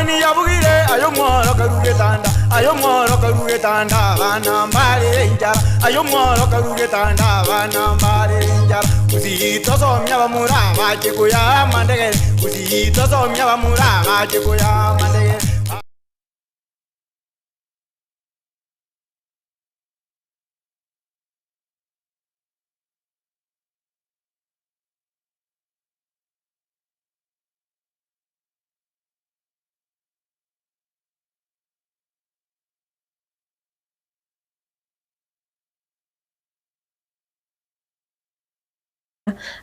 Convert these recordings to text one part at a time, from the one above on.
Etwani yabugire, aye omworo karue getanda, aye omworo karue getanda, abana mbare enchara, aye omworo karue getanda, abana mbare enchara. Gusii tosomia abamura bache koya amandegere, Gusii tosomia abamura bache koya amandegere.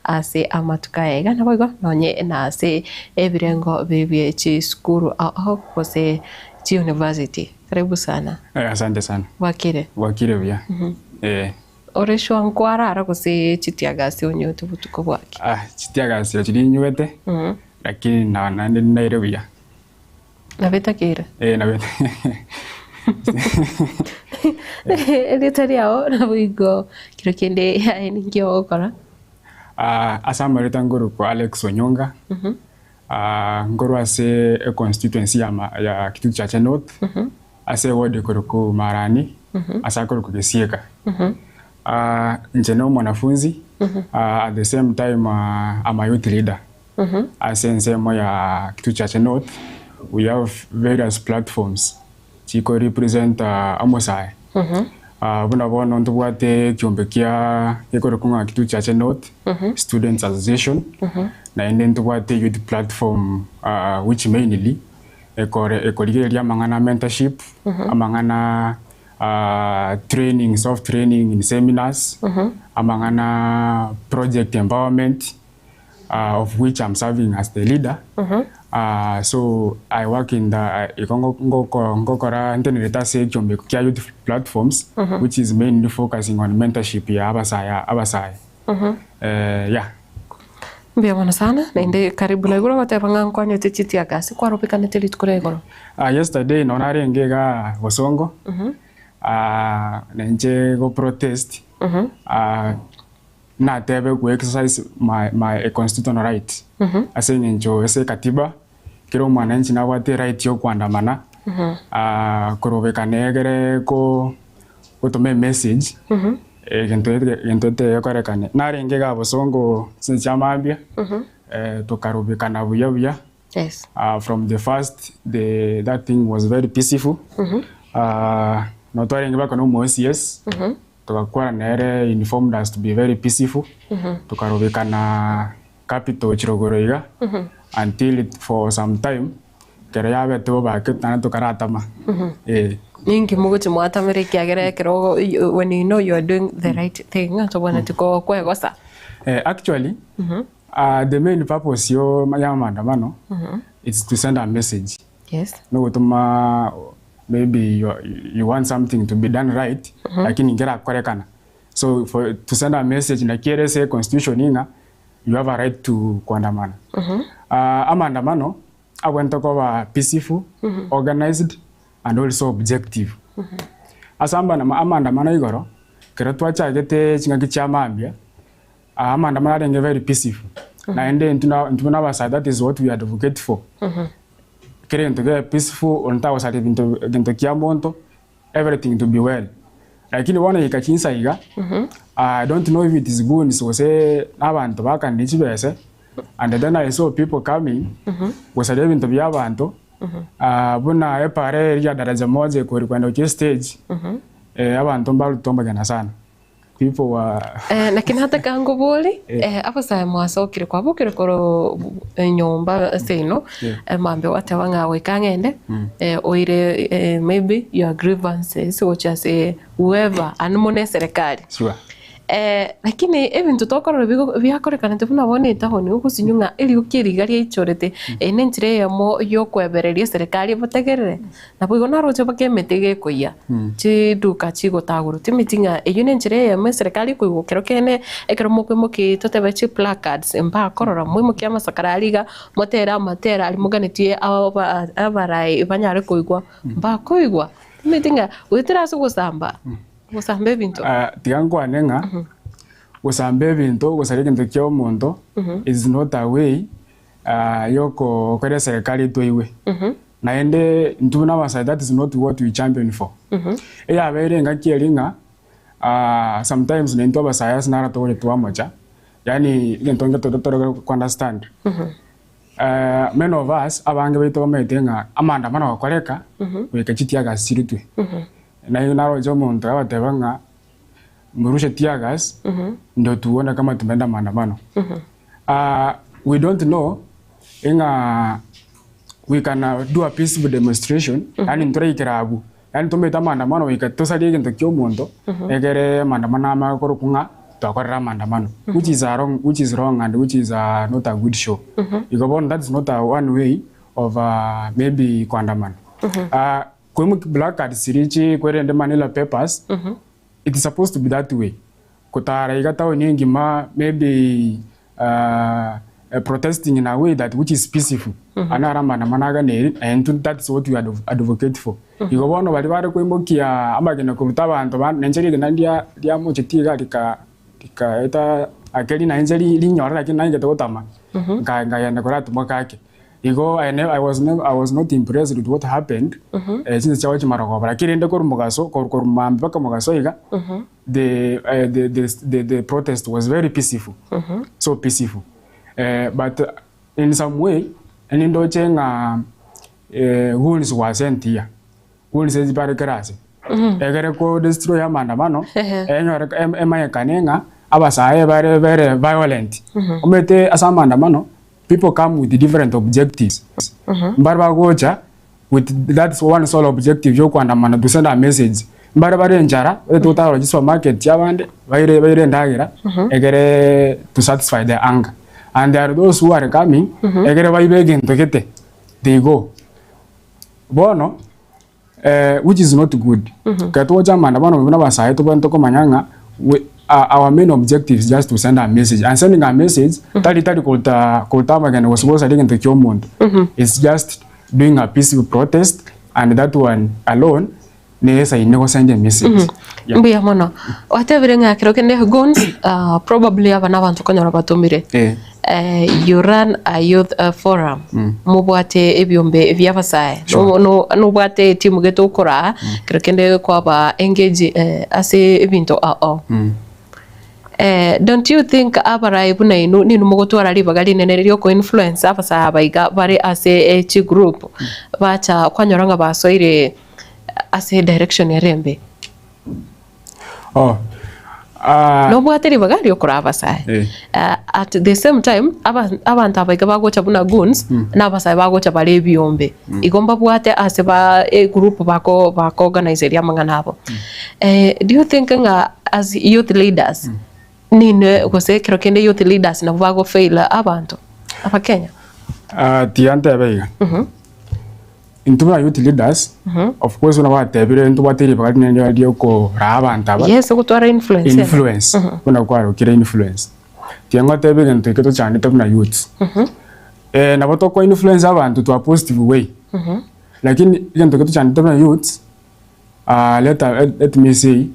Ase amatuko aya iga naboigo nonye nase ebirengo bie chisukuru ao gose chiuniversity. Karibu sana. Eh, asante sana. Bwakire? Bwakire buya. Eh. Ore sure nkwarara gose chitiagasi onywete obotuko bwake? Ah, chitiagasi echi ninywete, lakini na naende naire buya. Nabo etakeire? Eh, nabo Erieta riao naboigo kero kende aye ninki ogokora? Ah, ase amareta nkorokwa Alex Onyonga, ah, nkorwa ase econstituency ya ma ya Kitutu Chache North, ase eward ekorokwa Marani, ase akorokwa Gesieka. Ah, inche na omwanafunzi, ah, at the same time ah, I'm a youth leader. Ase ensemo ya Kitutu Chache North, we have various platforms chiko represent omosae. Buna bono ntobwate ekiombe kia gekorokwa ng'a Kitutu Chache North Students Association, naende ntobwate youth platform which mainly ekore ekorigereria amang'ana a mentorship, amang'ana training, soft training in seminars, amang'ana project empowerment of which I'm serving as the leader so I work in the igo ngoko ngokora ntenerete ase ekiombe kia youth platforms which is mainly focusing on mentorship ya abasae abasae yeah. Mbuya mono sana, naende karibu naigure ogoteba ng'a nkwanyete chitiaga ase kwarobekanete rituko ria igoro. Yesterday nonye narenge igaa Bosongo na inche go protest Natebe go exercise my my constitutional right ase eng'encho ase ekatiba kera omwananchi nabwate eright ya okoandamana korobekana egere ko gotoma emessage egento egento etegokorekane. Narenge iga bosongo chinsa chia mambia tokarobekana buya buya Yes. From the first the that thing was very peaceful nabo twarenge mpaka na omo OCS Togakwana nere he informed us to be very peaceful, tokarobekana capital chirogoro iga until it for some time ekero yabete bobake naende tokaratama eh. Ninki mogochia mwatamera ekiagera ekero when you know you are doing the right thing tobwenereti kwegosa? Actually the main purpose yo ya maandamano it's to send a message. Yes. Nogotoma maybe you, you want something to be done right lakini nkerakorekana so for to send a message naki ere ase constitution ng'a you have a right to kuandamana Ah, amaandamano abwenerete koba peaceful organized and also objective ase ambana amaandamano igoro ekero twachagete ching'aki chia mambia Amaandamano arenge very peaceful naende intwe na intwe buna abasae that is what we advocate for. Kera egento kebe peaceful onde tagosaria ebinto egento kia monto, everything to be well. Lakini bono goika chinsa iga, I don't know if it is goons gose na abanto bakanire chibese, and then I saw people coming, gosaria ebinto bia abanto, buna epara eria ya daraja moja ekori kogenda gochia estage, abanto mbarutwa amagena sana. People were. Eh, naki nataka nkobori Eh. eh, abasae mwasokire kwabokire korwa enyomba seino Yeah. eh, mambia gwateba ng'a goika ng'ende eh, oire eh, maybe your grievances gochia ase whoever aria mono eserekari Sure. Eh, lakini ebinto tokorora bigo biakorekanete buna bono etaoni ogosinywa ng'a erioki eri iga riaichorete eye na enchera eyemo yokoebereria eserekari ebotegerere. Naboigo naroche mpaka emete gekoyia, chiduka chigotagorwa, timeti ng'a eyio nenchera eyemo eserekari ekoigwa kero kende ekero mokoimokia totebe chiplacards mbakorora moimokie amasakara aria iga motere amatera aria moganetie aba abarai banyare koigwa mbakoigwa, timeti ng'a goetera ase ogosamba ogosamba ebinto. Tiga nkwane ng'a gosamba ebinto gosara egento kia omonto is not a way yokokora eserekari etoigwe. Naende intwe buna abasae that is not what we champion for. Eyabeire engaki eria ng'a ah, sometimes naintwe abasae ase naro tore twamocha, yaani egento nke tore tore ko understand. Many of us abange baito bamaete ng'a amaandamano gokoreka goika chitear gas chirutwe. Naye naroche omonto agateba ng'a murushe tear gas ndio tuone kama tumeenda maandamano. We don't know ng'a we can do a peaceful demonstration yaani ntoraikera abwo, yaani tomaete amaandamano goika tosarie egento kia omonto egere amaandamano amanye korokwa ng'a twakorire amaandamano which is a wrong which is wrong and which is not a good show. Igo bono that is not a one way of maybe koandamana. Koimokia placards chiria chikwerende manila papers, it is supposed to be that way. Kotara iga town engima maybe protesting in a way that which is peaceful, aya naro amaandamano aganeri and that is what we advocate for. Igo bono baria bare koimokia amagena koruta abanto ba nainche rigena ndia riamochetie iga rika rikaeta ake nainche rinyore lakini naigete gotama, nka nkagenda koratimoka ake. Igo I ne I was never I was not impressed with what happened, chinsa chiago chimarogoba, lakini rende korwa mogaso korwa korwa mambia mpaka mogaso iga, the the the the the protest was very peaceful, so peaceful. But in some way, nindoche ng'a goons were sent here, goons echi bare kera ase, egere ko destroy amaandamano, enyore emanyekane ng'a abasae bare very violent. Omanyete ase amaandamano, people come with different objectives, mbare bagocha with that one sole objective ya okoandamana to send a message, mbare bare enchara batagete gotara chisupermarket chia abande baire baire endagera egere to satisfy their hunger and there are those who are coming egere baibe egento gete they go. Bono which is not good. Ekero togocha amaandamano buna abasae tobwenerete komanya ng'a we our main objective is just to send a message and sending a message tari tari koruta koruta amagena gose gosaria egento kia omonto it's just doing a peaceful protest and that one alone neyesaine gosend a message. Yeah. Mbuya mono. Gwatebire ng'a ekero kende goons probably aba nabanto okonyora batomire. Eh. You run a youth forum, mobwate ebiombe bi'abasae, Sure. nobwate etimu gete okoraa, ekero kende kwaba engage ase ebinto ao ao. Don't you think abarai buna inwe ninwe mogotwara ribaga rinene ria oko influence abasae aba iga bare ase chigroup, bacha kwanyora ng'a basoire ase direction ere embe? Oh, ah, Nobwate ribaga riokoraa abasae. Eh. At the same time aba abanto aba iga bagocha buna goons na abasae bagocha bare ebiombe. Igo mbabwate ase ba egroup bako bako organizeria amang'ana abo. Do you think ng'a as youth leaders ninwe gose ekero kende youth leaders nabwo bago fail abanto abakenya? Ah, tiga ntebe iga. Intwe buna youth leaders, of course buna gwatebire ntobwate ribaga rinene riria riokoraa abanto aba. Yes, ogotwara influence ere. Influence, buna kwarokire influence. Tiga ngotebe egento eke tochandete buna youths. Nabo toko influence abanto to a positive way, lakini egento eke tochandete buna youths, let let me say,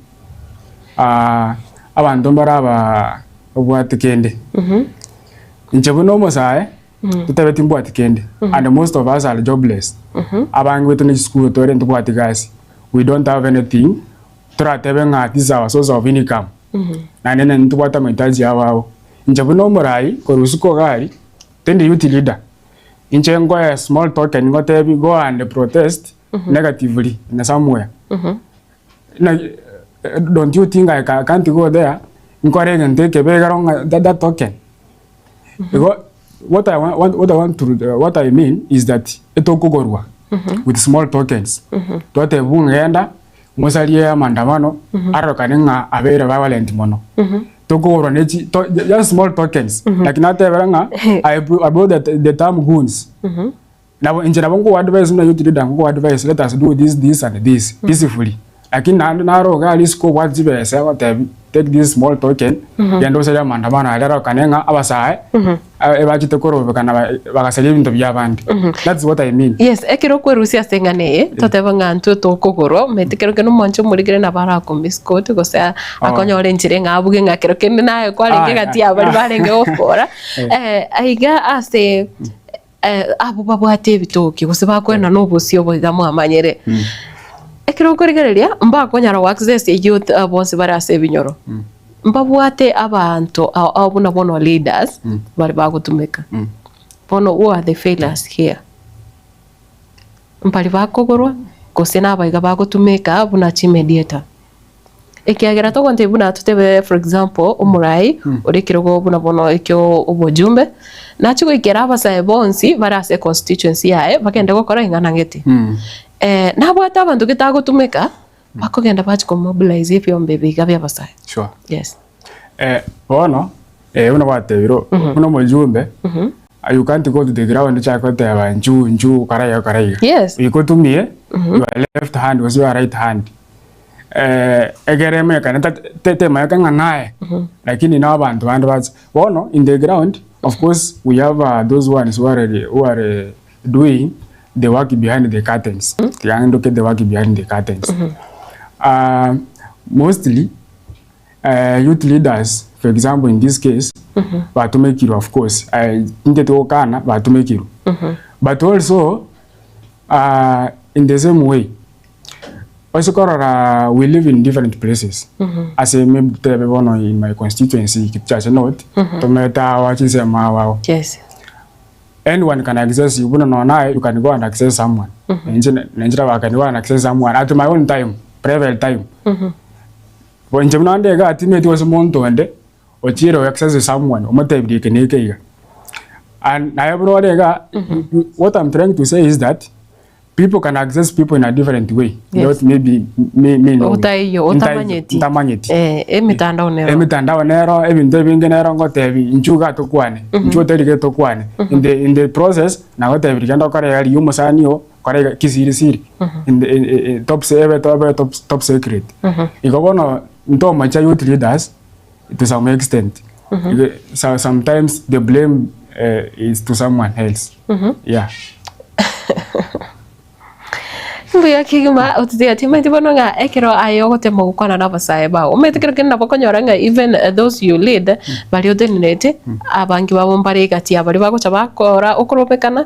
abanto mbare aba babwate kende. Inche buna omosae, Totabe timbwati kende and most of us are jobless. Abange baito ne chisukuru tore ntobwati gasi. We don't have anything toratebe ng'a this is our source of income. Naende nonye ntobwate amahitaji abo abo. Inche buna omorai korwa isiko iga aria, tindi youth leader, inche nkoe small token ngotebi go and protest negatively in somewhere. Na don't you think I can't go there nkore egento ekebe ekero ng'a that token. Igo what I want, what I want to, what I mean is that etokogorwa with small tokens. Twatebwa ng'a genda mosarie amaandamano arorokane ng'a abeire violent mono. Tokogorwa ne chi to just small tokens. Lakini natebera ng'a I I brought the, the term goons. Nabo inche nabo nko advise buna youth leader nko advise let us do this this and this peacefully. Lakini naende naro iga risiko obwate chibesa agotebi take this small token genda osarie amaandamano aria arorokane ng'a abasae ebachete korobekana bagasaria ebinto bia abande. That's what I mean. Yes, ekero okwerusia ase eng'ana eye, totebe ng'a intwe tokogorwa, omanyete kero kende omwanche omorikire nabo arakomisquote gose akonyore enchera ng'a abuge ng'a kero kende naye kwarenge Aya. gati ya baria barenge gokora. Aiga ase. Abwo babwate ebitoki gose bakoenana obosio obo iga mwamanyire. Ekero okorigereria mbakonyara go access youth bonsi bare ase ebinyoro. Mbabwate abanto ao ao buna bono leaders bare bagotumeka. Bono who are the failures here? Mbari bakogorwa gose nabaiga bagotumeka buna chimediator. Ekiagera togontebia buna totebe for example omorai ore ekerogo buna bono ekio obojumbe, nachie goikera abasae bonsi bare ase econstituency yaye bagende gokora ing'ana gete. Nabwate abanto gete agotumeka, bakogenda bachia komobilize ebiombe ebi iga bia abasae. Sure. Yes. Bono buna gwatebire buna omojumbe you can't go to the ground ochake goteba nchu nchu kora iga kora iga. Yes. Goika otumie your left hand gose your right hand ekere emanyekane temanyete ng'a naye lakini na abanto bande bache. Bono in the ground of course we have those ones who are who are doing the work behind the curtains tiga ndoke the work behind the curtains. Mostly Youth leaders for example in this case batumekirwe of course inche tigokana batumekirwe but also in the same way ase korora we live in different places ase maybe totebe bono in my constituency Kipchacha North tomete awa chinsemo awo awo Yes. anyone can access you buna nonya naye you can go and access someone inche ninche nabo I can go and access someone at my own time private time Bo inche buna nde iga timeti gose monto onde ochire o access someone omotebirie eke na eke iga. And naye buna ore iga what I'm trying to say is that people can access people in a different way Yes. not maybe me me knowing. Otaiyo, otamanyeti. Ntamanyeti. Eh, emitandao nero. Emitandao nero ebinto ebinge nero ngotebi inchuo iga tokwane inchuo otarige tokwane in the in the process nagotebirie genda okore iga rigia omosani oo kora iga kisiri siri in the in in top se ebe ebe top top secret. Igo bono ntomocha youth leaders to some extent Igo so sometimes the blame is to someone else yeah. Mbuya kegima ototiga timanyeti bono ng'a ekero aye ogotema gokwana na abasae bao omanyete kero kende nabo okonyora ng'a even those you lead baria otenenerete abange babo mbare egati ya baria bagocha bakora okorobekana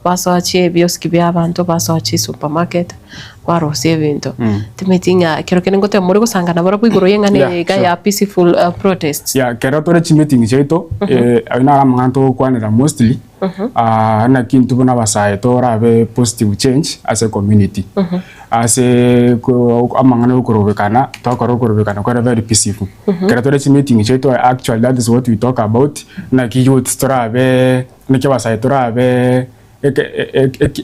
basoa chiebioski bia abanto basoa chisupermarket barosia ebinto timanyeti ng'a kero kende ngoteba more gosanga nabarabwo igoro y'eng'ana Yeah, eye iga sure. ya peaceful protests. Yeah, kero tore chimeeting chiaito ayio naro amang'ana togokwanera mostly Naki intwe buna abasae torabe positive change ase ecommunity ase amang'ana ya okorobekana twakora okorobekana kore very peaceful. Ekero tore chimeeting chiaito actually that is what we talk about naki youths torabe naki abasae torabe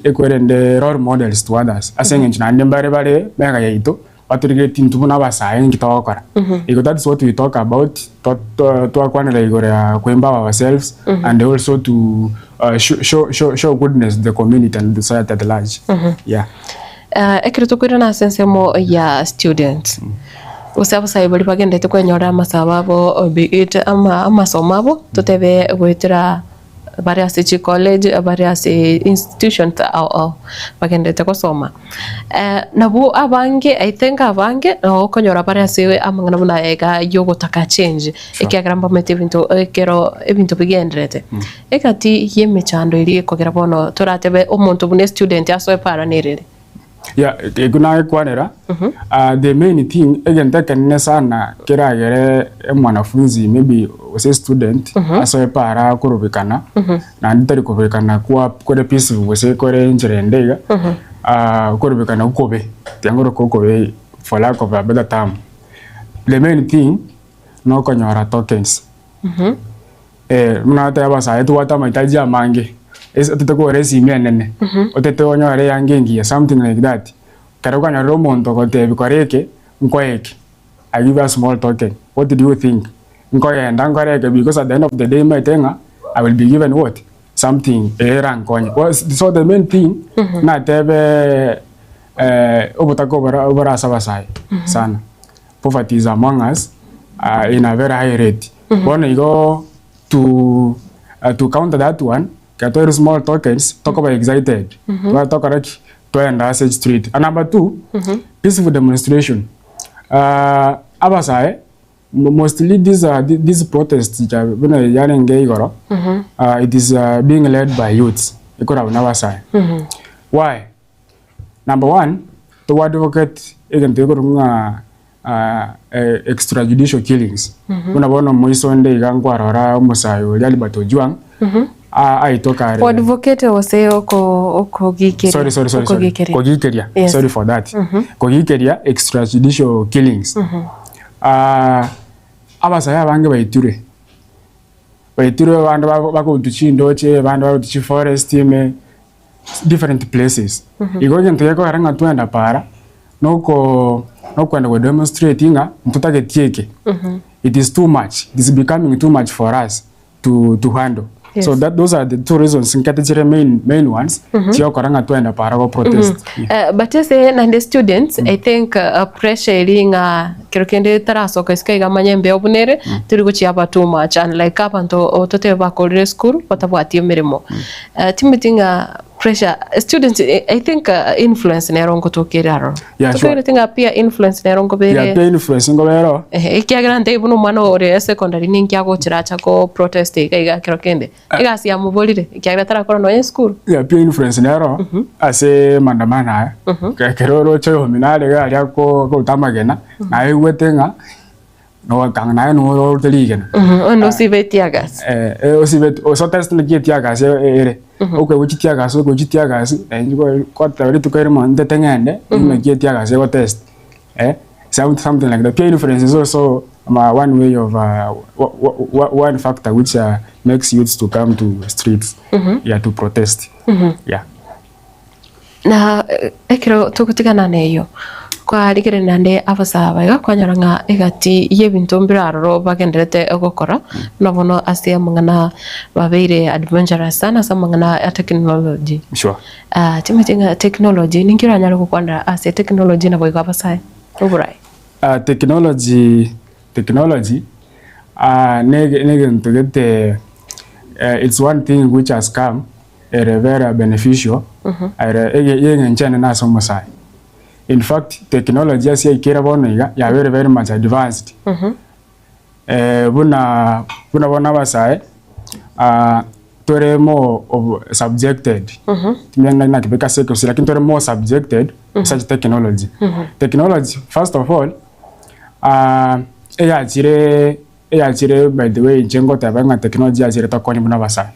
ekwerende role models to others ase eng'encho naende mbare bare mega yaito. Batorigetie intwe buna abasae inki togokora. Igo that is what we talk about, twakwanera igoro ya ko empower ourselves and also to show show show goodness to the community and the society at large. Yeah. Ekero tokoirana ase ensemo ya students, gose abasae baria bagenderete kwenyorera amasabo abo be it ama amasomo abo, totebe goetera bare ase chicollege, bare ase institutions ao ao bagenderete gosoma. Nabwo abange I think abange nabo okonyora bare ase amang'ana buna aya iga ya ogotaka change, ekiagera mbamanyete ebinto ekero ebinto bigendererete. Egati ya emechando eria ekogera bono toratebe omonto buna estudent asoe para nereri. Yeah, ekio nagekwanera, the main thing egento ekenene sana keragere omwanafunzi maybe gose estudent asoe para akorobekana, naende tari kobekana kwa kore peaceful gose kore enchera ende iga, okorobekana okobe, tiga nkoroke okobe for lack of a better term. The main thing nokonyora tokens. Buna nateba abasae tobwate amahitaji amange, ase otete kogora esimi enene, otete onyore eyanga engiya something like that. Ekero okanyorire omonto ogotebia kora eke, nkoe eke, I give you a small token, what do you think? Nkogenda nkore eke because at the end of the day nimanyete ng'a I will be given what? Something eye erankonye. So the main thing natebe obotaka obore ase abasae sana. Poverty is among us in a very high rate. Bono igo to to counter that one, ekero toire small tokens tokoba excited, twaba tokora ki? Twaenda ase street. And number two, peaceful demonstration. Abasae mostly these these protests buna yarenge igoro, it is being led by youths. Ekorabwo na abasae. Why? Number one, togo advocate egento gekorokwa ng'a extrajudicial killings. Buna bono moiso onde iga nkwarora omosae oria Albert Ojwang, aitwe kare. Ko advocate gose oko okogikeria. Sorry, sorry, sorry, sorry. Okogikeria. Kogikeria. Yes. Sorry for that. Kogikeria extrajudicial killings. Abasae abange baitirwe. Baitirwe abande bakorutwa chindoche, abande bakorutwa chiforest ime, different places. Igo egento gekogera ng'a twenda para, noko nokwenda go demonstrate ng'a ntotageti eke. It is too much, it is becoming too much for us to to handle. Yes. So that those are the two reasons nkete chire main main ones chiokora ng'a twende para go protest. Yeah. Eh, but ase naende students i think uh, pressure eri ng'a kero kende tarasoka isiko iga amanye embeo buna ere tori gochiaba too much unlike abanto ototebe bakorire esukuru batabwati emeremo. Eh, timeti ng'a pressure students eh, I think uh, influence nero ngotoka ere aroro. Yeah, sure. Tokairete ng'a peer influence nero nkobere Yeah, peer influence nkobere oo. Ehe, ekiagera ntaiyo buna omwana ore esecondary ninki agochera acha ko protest iga iga kero kende. Egasi yamoborire ekiagera tarakora nonya esukuru. Yeah, peer influence nero ase maandamano aya. Ekero oroche oyomino are iga aria akoruta amagena, naye oigwete ng'a Nogotanga naye nigo orute rigena. Onde osibe etiagasi. Eh, eh, osibe osotest naki etiagasi ere. Okoigwa chitiagasi okoigwa chitiagasi, naende gwateba rituko erimo ntete ng'ende, naki etiagasi egotest. Eh, some something like that. Peer influence is also one way of one factor which makes youths to come to streets, yeah, to protest. Yeah. Na ekero togotigana neyio, kwarigereria naende abasae aba iga kwanyora ng'a egati y'ebinto mbire aroro bagendererete gokora, buna bono ase amang'ana babeire adventurous sana ase amang'ana a technology. Sure. Timanyeti ng'a technology ninki oranyare gokwanera ase technology naboigo abasae oboraai? Technology, technology nege negento gete it's one thing which has come ere very beneficial ere eye y'eng'encho enene ase omosae. In fact technology ase yaikire bono iga yabeire very much advanced buna buna bono abasae tore more of subjected timanyeti naki beka ase ekegusii lakini tore more subjected such technology. Technology first of all eyachire Eyachire by the way inche ngoteba ng'a technology yachire tokonye buna abasae.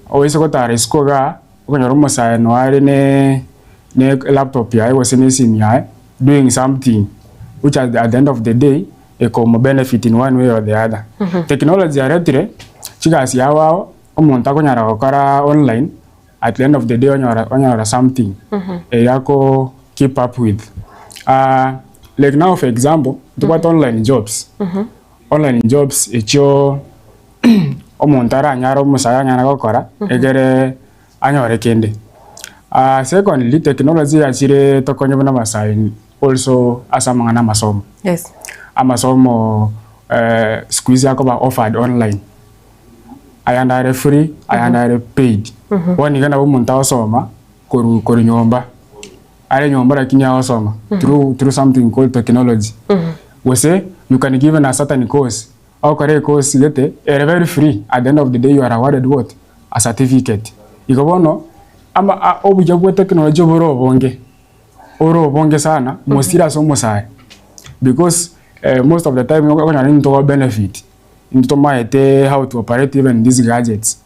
Oise gotara isiko igaa, okonyora omosae noe are ne ne laptop yaye gose ne esimu yaye doing something which at the end of the day ekomo benefit in one way or the other. Technology yaretire chigasi ao ao omonto akonyara gokora online at the end of the day onyora onyora something eria ako keep up with. Like now for example, ntobwate online jobs, online jobs echio omonto aranyare omosae anyare gokora egere anyore kende. Secondly, technology yachire tokonye buna abasae also ase amang'ana amasomo. Yes. Amasomo siku hizi akoba offered online. Ayande are free, ayande are paid. Bono iga nabo omonto agosoma korwa korwa nyomba, are nyomba lakini agosoma through through something called technology. Gose you can given a certain course, ogokora ecourse gete ere very free at the end of the day you are awarded what? A certificate. Igo bono ama a obuya bwa technology bore obonge, ore obonge sana mostly ase omosae because most of the time okonyora ninto benefit. Ntomaete how to operate even these gadgets,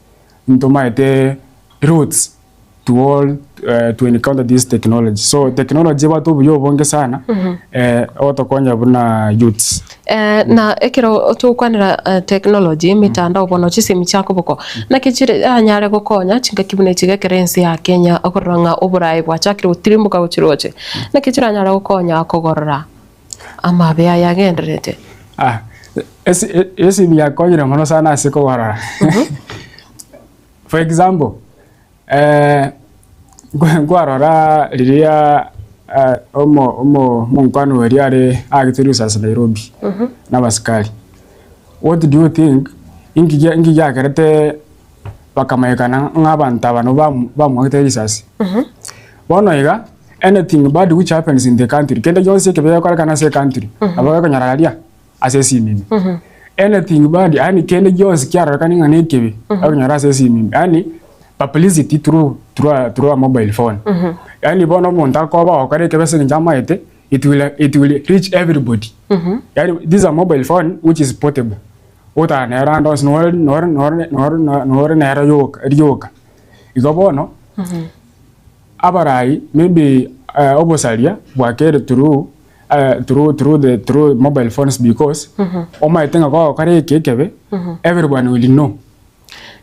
ntomaete routes to all to encounter this technology. So technology ebwate obuya obonge sana ogotokonya buna youths. Na ekero togokwanera technology, emetandao bono chisemi chia koboko, naki chire anyare gokonya chingaki buna echi ekero ense ya Kenya okorora ng'a oboraai bwachakire gotirimboka gochia roche, naki chiranyare gokonya kogorora Amabe aya agendererete. Ah, esi- e- esimi yakonyire mono sana ase kogorora. For example, eh, nkwa- nkwarora riria eh, omo omo omokwani oria are aagete risasi Nairobi na abasikari. What do you think, inki gia- inki giakerete bakamaikana ng'a abanto aba nabo bamu- bamoagete risasi? Bono iga, anything bad which happens in the country, kende gionsi ekebe gekorekana ase ecountry, nabo gekonyora aria ase esimi ime. Anything bad yaani kende gionsi kiarorekane ng'a nekebe, okonyora ase esimi ime. Yaani. publicity through through a through a mobile phone. Yaani bono omonto akoba ogokora ekebe ase eng'encho amaete, it will it will reach everybody. Yaani this is a mobile phone which is portable, ogotara nero ande onsi nore nore nore nore nore nero yoka rioka. Igo bono, abarai maybe obosaria bwakere through through through the through mobile phones because omanyete ng'a kogokora eke ekebe, everyone will know.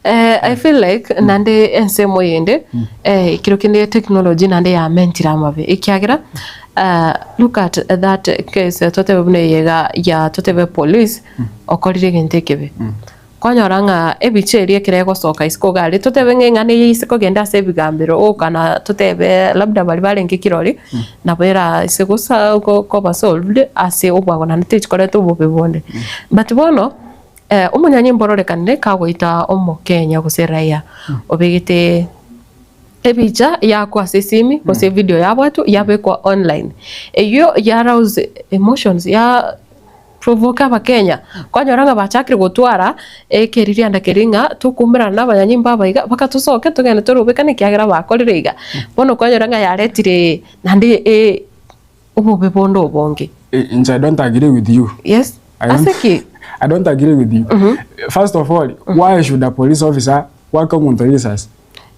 I feel like naende ensemo eyende ekero kende technology naende yamentire amabe ekiagera look at that case totebe buna eye iga ya totebe police okorire egento ekebe. Kwanyora ng'a ebicha eria ekero egosoka isiko iga aria totebe ng'a eng'ana eye ise kogenda ase ebigambero okana totebe labda baria barenge kirori nabo eraise gosa koba solved ase obwango naende techikoreta obobe bonde. But bono omonyanyimbo ororekanire kagoita omokenya gose raia obegete ebicha yakwa ase esimi gose evideo yabwatwa yabekwa online, eyio ya rouse emotions ya provoke abakenya, kwanyora ng'a bachakire gotwara ekeririanda keria ng'a tokoumerana na abanyanyimbo aba iga mpaka tosoke togende torobekane ekiagera bakorire iga. Bono kwanyora ng'a yaretire naende obobe bonde obonge. Inche I don't agree with you. Yes, I don't, ase ki? I don't agree with you. First of all, why should a police officer goaka omonto risasi?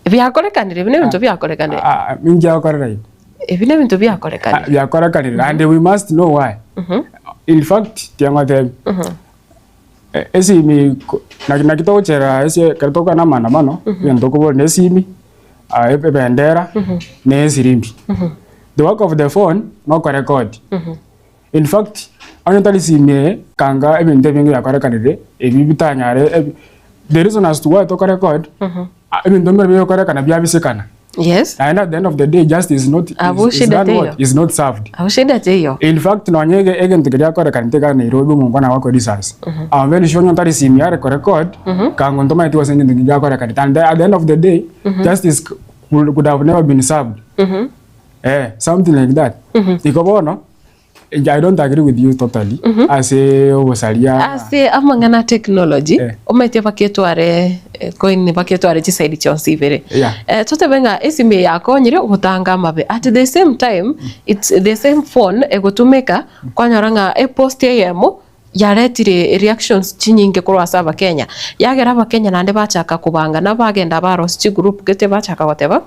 Biakorekanire, ebi nebinto biakorekanire. Ah, ah, inki agokorera igo? Ebi nebinto biakorekanire. Ah, biakorekanire and we must know why. In fact, tiangotebi. Eh, esimi ko- naki naki togochera ase ekero tokogenda amaandamano, egento tokobora na esimi, ah, ebendera, na esirimbi. The work of the phone, nokorekodi. In fact, onye tari simi eye, kanga ebinto ebinge biakorekanire, ebi bitanyare ebi the reason as to why tokorecord, ebinto mbire bigokorekana biabisekana. Yes. Naende at the end of the day justice is not is, Abwo is shida done teiyo. what? Is not served. Abwo shida teiyo. In fact nonye ege egento keria giakorekanete iga Nairobi omonto nagokwa risasi. I'm very sure onye otari simi are korecord, kanga ntomaeti gose egento giakorekanete and at the end of the day, justice could, could have never been served. Eh, something like that. Igo bono, inche I don't agree with you totally ase obosaria. Ase amang'ana a technology, Eh. omanyete baketware coin baketware chiside chionsi ibere. Yeah. Eh, totebe ng'a esimi eye yakonyire gotanga amabe at the same time it's the same phone egotumeka kwanyora ng'a epost eyemo Yaretire reactions chinyinge korwa ase abakenya, yagera abakenya naende bachaka kobangana bagenda barosia chigroup gete bachaka goteba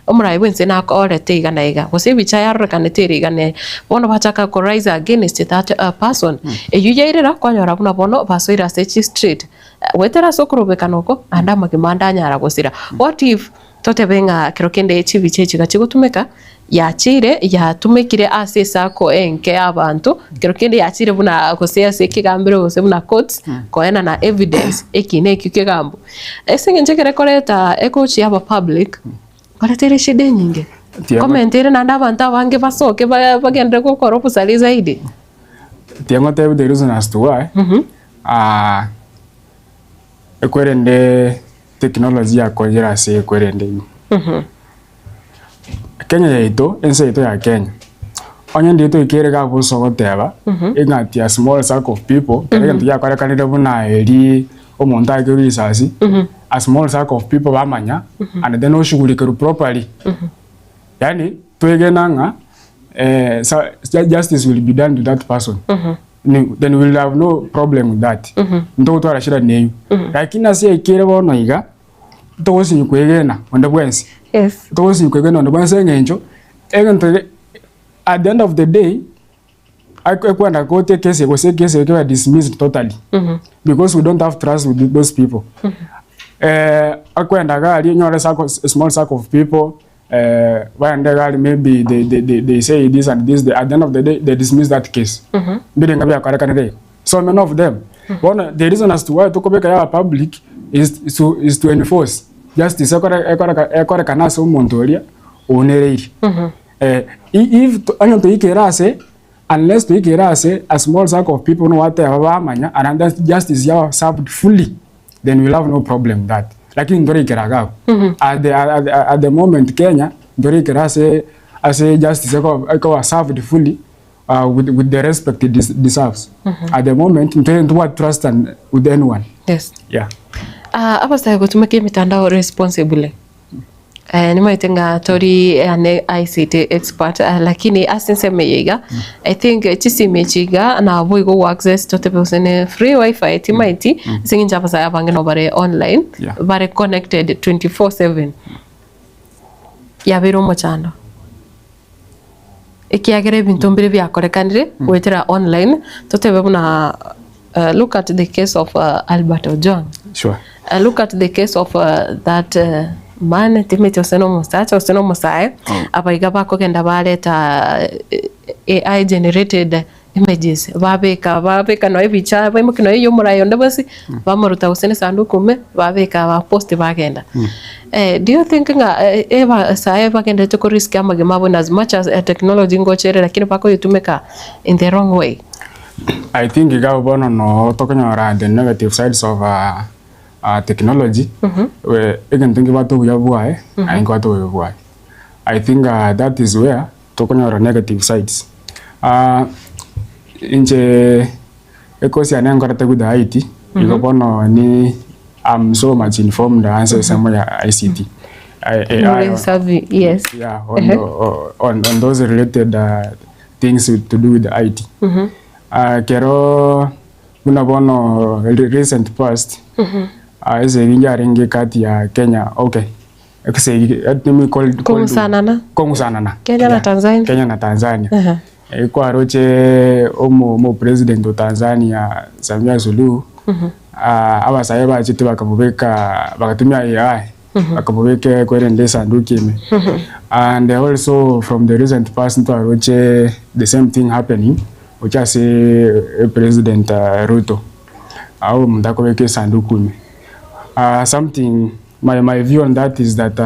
omorai bwense nakorete iga na iga gose ebicha yarorekanete ere iga na iga. Bono bachaka ko rise against that person eywo yairera kwanyora buna bono basoire ase chistreet goetera ase okorobekana oko naende amagima ande anyara gosira. What if Totebe ng'a kero kende chibicha echi gachigotumeka, yachiire yatumekire ase esako enke y'abanto, kero kende yachiire buna gose ase ekegambero gose buna courts, koenana evidence eki na ekio kegambo. Ase eng'encho ekero ekoreta egochia aba public, nkoreta ere eshida enyinge. Tiago- Comment ere naende abanto abange basoke ba- bagenderere gokora obosari zaidi. Tiangotebia the reason as to why, ekwerende Technology yakoigera ase ekwerende ime. Kenya yaito, ense yaito ya Kenya, onye ndire toikere iga abwo ase ogoteba, ng'a ati a small circle of people, ekero egento giakorekanire buna erii omonto aekerwe risasi, a small circle of people bamanya, and then oshughulikerwe properly. Yaani twegena ng'a sa justice will be done to that person. Then we will have no problem with that. Ntogotwara shida neywo. Lakini ase yaikire bono iga, ntogosinywa kwegena onde bwensi. Yes. Ntogosinywa kwegena onde bwensi eng'encho, egento at the end of the day, ekwenda koti ekesi gose ekesi ekebe dismissed totally. Because we don't have trust with those people. Akwenda iga aria onyore circle, small circle of people, Baende iga aria maybe they, they, they, they say this and this, they, at the end of the day they dismiss that case. Mbirenga biakorekanire igo. So many of them. Bono the reason as to why tokobeka yaba public is, is to, is to enforce justice ekore ekoreka ekorekana ase omonto oria ounereiri. Eh, i- if to- onye toikere ase unless toikere ase a small circle of people nowateba bamanya and then justice yaba served fully then we'll have no problem with that. Lakini ntoraikera iga abwo. At the, at, the, at the moment Kenya, ntoraikera ase ase justice eko ekoba served fully uh, with, with the respect it des deserves. At the moment ntore ntobwati trust and with anyone. Yes. Yeah. Ah, abasae gotumeka emitandao responsibly. Eh, nimaete ng'a tori ane ICT expert eh, lakini ase ensemo eye iga I think eh, chisimi echi iga nabo igo go access totebe gose ne free wifi timaeti ase eng'encho abasae abange nabo bare online Yeah. bare connected 24/7 yabeire omochando ekiagera ebinto mbire biakorekanire goetera online totebe buna eh, look at the case of eh, Albert Ojwang Sure. Look at the case of that man timeti gose na omosacha gose na omosae abaiga bakogenda bareta AI generated images babeka babeka nonya ebicha baimokia nonya eya omorai onde bwensi bamoruta gose na esanduku ime babeka ba post bagenda. Do you think ng'a abasae bagenderete ko risk amagima abo in as much as technology ngocha ere lakini bakoyetumeka in the wrong way? I think iga abwo bono noo tokonyora the negative sides of technology, egento nkebwate obuya bwaye naende nkebwate obobe bwaye. I think that is where tokonyora negative sides. Inche ekosi yane nkorete with IT, igo bono ni am so much informed ase ensemo ya ICT. More savvy, yes. Yeah, on, on, on those related things to do with IT. Ekero buna bono recent past, esegi yarenge kati ya Kenya okay, esegi let me call Kong'usanana. Kong'usanana. Kenya na Tanzania. Kenya na Tanzania. Kwaroche omo omo president o Tanzania Samia Suluhu, abasae bachete bakamobeka bagatumia AI. Bakamobeka kwerende esanduki ime. And also from the recent past ntwaroche the same thing happening gochia ase president Ruto. Agwo omonto akobeka esanduku ime. Something my my view on that is that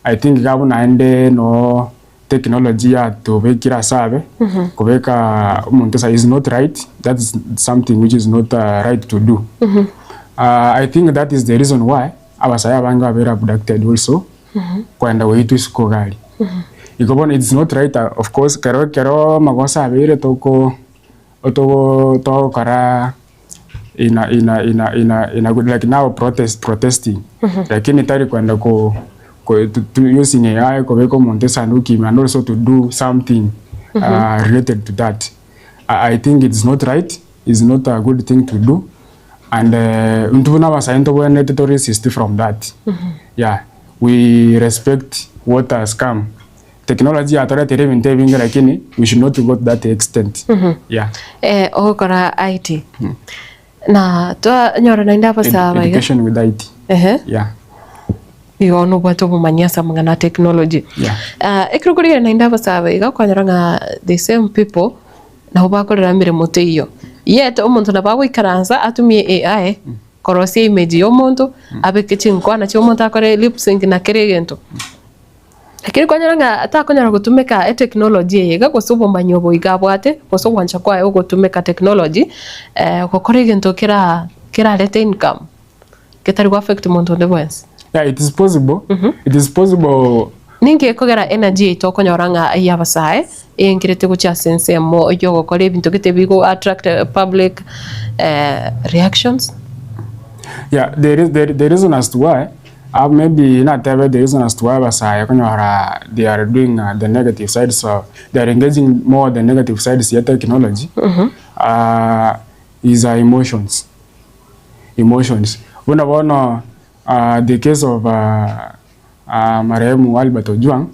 I think iga abwo naende noo technology yatobekire ase abe, kobeka omonto ase is not right, that is something which is not right to do. I think that is the reason why abasae abange babeire abducted also, kogenda goitwa isiko iga aria. Igo bono it's not right of course ekero ekero amagoso abeire toko togo togokora in a in a in a in a in a good like now protest protesting lakini tari kwenda ko ko to to using AI kobeka omonto esanduki ime and also to do something related to that. I I think it's not right, it's not a good thing to do and intwe buna abasae ntobwenerete to resist from that yeah we respect what has come. Technology yatoreteire ebinto ebinge lakini we should not go to that extent yeah. Eh, ogokora IT. Na twanyora naende abasaa baiga. Education with IT Ehe. yeah. Igo nobwate obomanyi ase amang'ana a technology. Yeah. Ah, ekero okorigereria naende abasaa baiga okonyora ng'a the same people nabo bakorera emeremo teiyo. Yet omonto nabo agoikaransa atumie AI korosia image ya omonto, abeke chinkwana chia omonto akore lip sync na kera egento. Lakini kwanyora ng'a takonyara gotumeka etechnology eye iga gose obomanyi obo iga abwate gose ogwancha kwaye ogotumeka technology gokora egento kera kerarete income getari go affect monto onde bwensi. Yeah, it is possible. It is possible. Ninki gekogera energy yaito okonyora ng'a eyabasae eyenkerete gochia ase ensemo yogokora ebinto gete bigo attract public reactions? Yeah, there is, there, the reason as to why Maybe natebe the reason as to why abasae okonyora they are doing the negative sides of they are engaging more the negative sides ya technology is emotions, emotions. Buna bono the case of marehemu Albert Ojwang,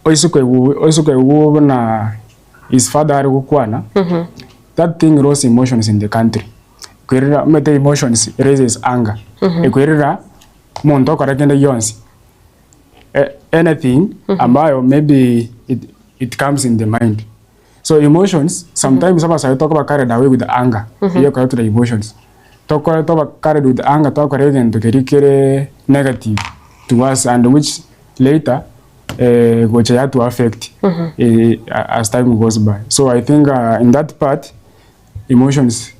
oise koigwa oise koigwa buna his father are gokwana, that thing rose emotions in the country. Ekwerera omanyete emotions raises anger, ekwerera omonto okora kende gionsi anything ambayo maybe it it comes in the mind. So emotions sometimes abasae tokoba carried away with anger, eywo ekoretera emotions. Tokore toba carried with anger twakora egento keria kere negative to us and which later gocha yatu affect as time goes by. So I think in that part emotions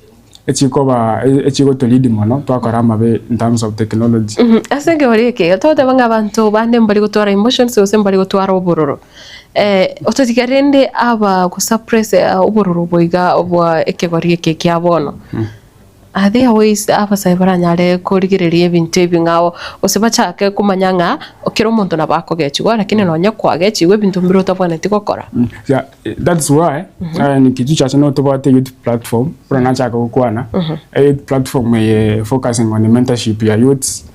echikoba echigoto lead mono twakora amabe in terms of technology. Ase ekegori eke iga togoteba ng'a abanto bande mbari gotwara emotions gose mbari gotwara obororo. Ototiga rende aba go suppress obororo obo iga bwa ekegori eke kia bono. Are there ways abasae baranyare korigereria ebinto ebi ng'ao gose bachake komanya ng'a kera omonto nabo akogechigwa lakini nonye kwagechigwa ebinto mbire otabwenereti gokora? Yeah, that's why nikijiji chache no tobwate youth platform buna nachaka gokwana youth platform eye focusing on mentorship ya youths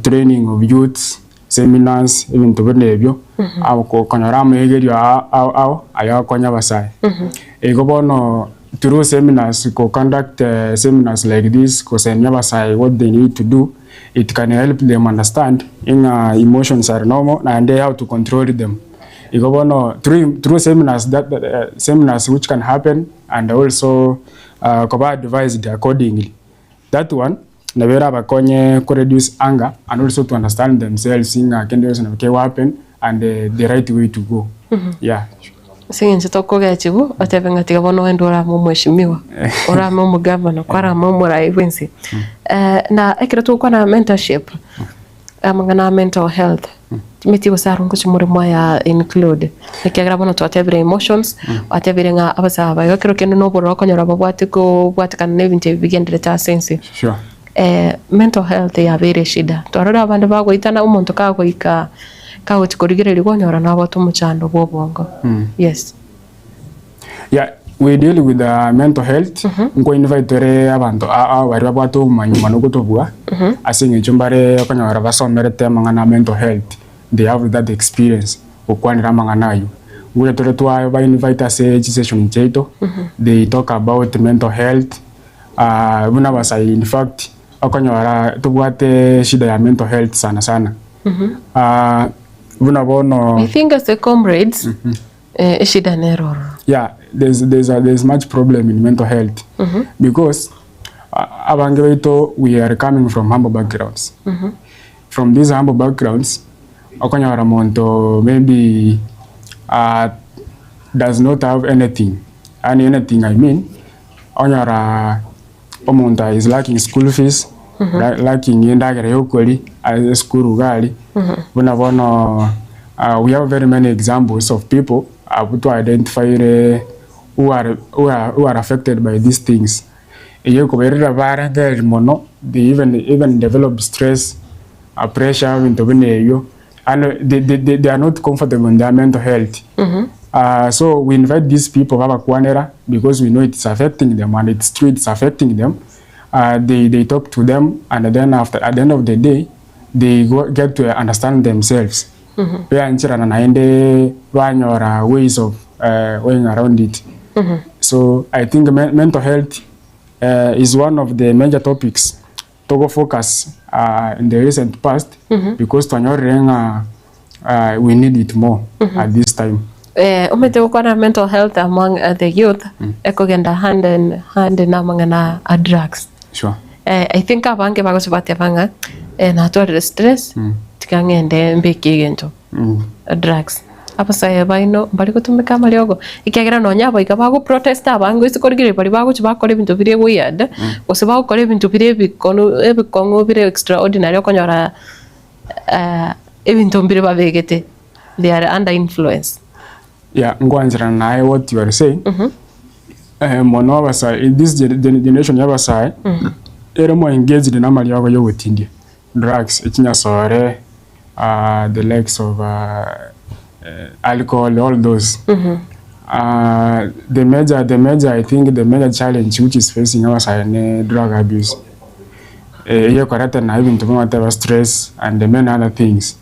training of youths seminars ebinto buna ebio konyora amaegerio ao ao aye agokonya abasae. Igo bono through seminars ko conduct seminars like this gosemia abasae what they need to do it can help them understand ng'a emotions are normal naende how to control them. Igo bono through through seminars that seminars which can happen and also koba advised accordingly. That one nabo erabakonye ko reduce anger and also to understand themselves ng'a kende gionsi nabo kego happen and the right way to go yeah. Ase eng'encho tokogechigwa otebe ng'a tiga bono ogende orame omweshimiwa, orame omogavana, kwarame omorai bwensi. Na ekero togokwana mentorship, amang'ana a mental health, timanyeti gose aro ngochia more mwaya include, ekiagera bono twatebire emotions, twatebire ng'a abasae aba iga kero kende na obororo okonyora babwate kobwatekana na ebinto ebi bigenderete ase ense. Sure. Mental health yabeire eshida, twarora abande bagoitana omonto kagoika kagochia korigererigwa onyora nabwate omochando bwa obongo, yes. Yeah, we deal with the mental health, nko invite tore abanto aa baria babwate obomanyi mono gotobua, ase eng'encho mbare okonyora basomerete amang'ana a mental health, they have that experience gokwanera amang'ana aywo. Ngocha tore twaba invite ase chisession chiaito, they talk about mental health, buna abasae in fact, okonyora tobwate eshida ya mental health sana sana. Buna bono. I think ase comrades, Eshida nere ororo. Yeah, there's, there's, a, there's much problem in mental health because abange baito we are coming from humble backgrounds. From these humble backgrounds, okonyora monto maybe does not have anything, yani anything I mean, onyora omonto is lacking school fees, lacking endagera ya okoria ase esukuru iga aria, buna bono we have very many examples of people abwo twa identifyire who are who are who are affected by these things. Eyio ekobairera barengereria mono, they even even develop stress, pressure ebinto buna ebio. And they, they, they, they are not comfortable in their mental health. So we invite these people babakwanera because we know it's affecting them and it's true it's affecting them. They, they talk to them and then after at the end of the day they go, get to understand themselves. Beancherana naende banyora ways of going around it. So I think mental health is one of the major topics togo focus in the recent past because twanyorire ng'a we need it more at this time. Omanyete gokwana mental health among the youth ekogenda hand in hand na amang'ana a drugs. Sure. I think abange bagocha bateba ng'a natwarire stress tiga ng'ende mbeke egento. Drugs. Abasae baino mbari gotumeka amariogo, ekiagera nonya aba iga bago protest abange gose korigereria baria bagochia bakora ebinto bire weird, gose bagokora ebinto bire ebikonu ebikong'u bire extraordinary okonyora ebinto mbire babegete, they are under influence. Yeah, nkwancherana naye what you are saying, mono abasae this generation ya abasae, ere more engaged na amariogo ya ogotindia. drugs, echinyasore, the likes of alcohol, all those. The major, the major, I think the major challenge which is facing our side ne drug abuse. Eyo ekoreta na ebinto buna whatever stress and the many other things.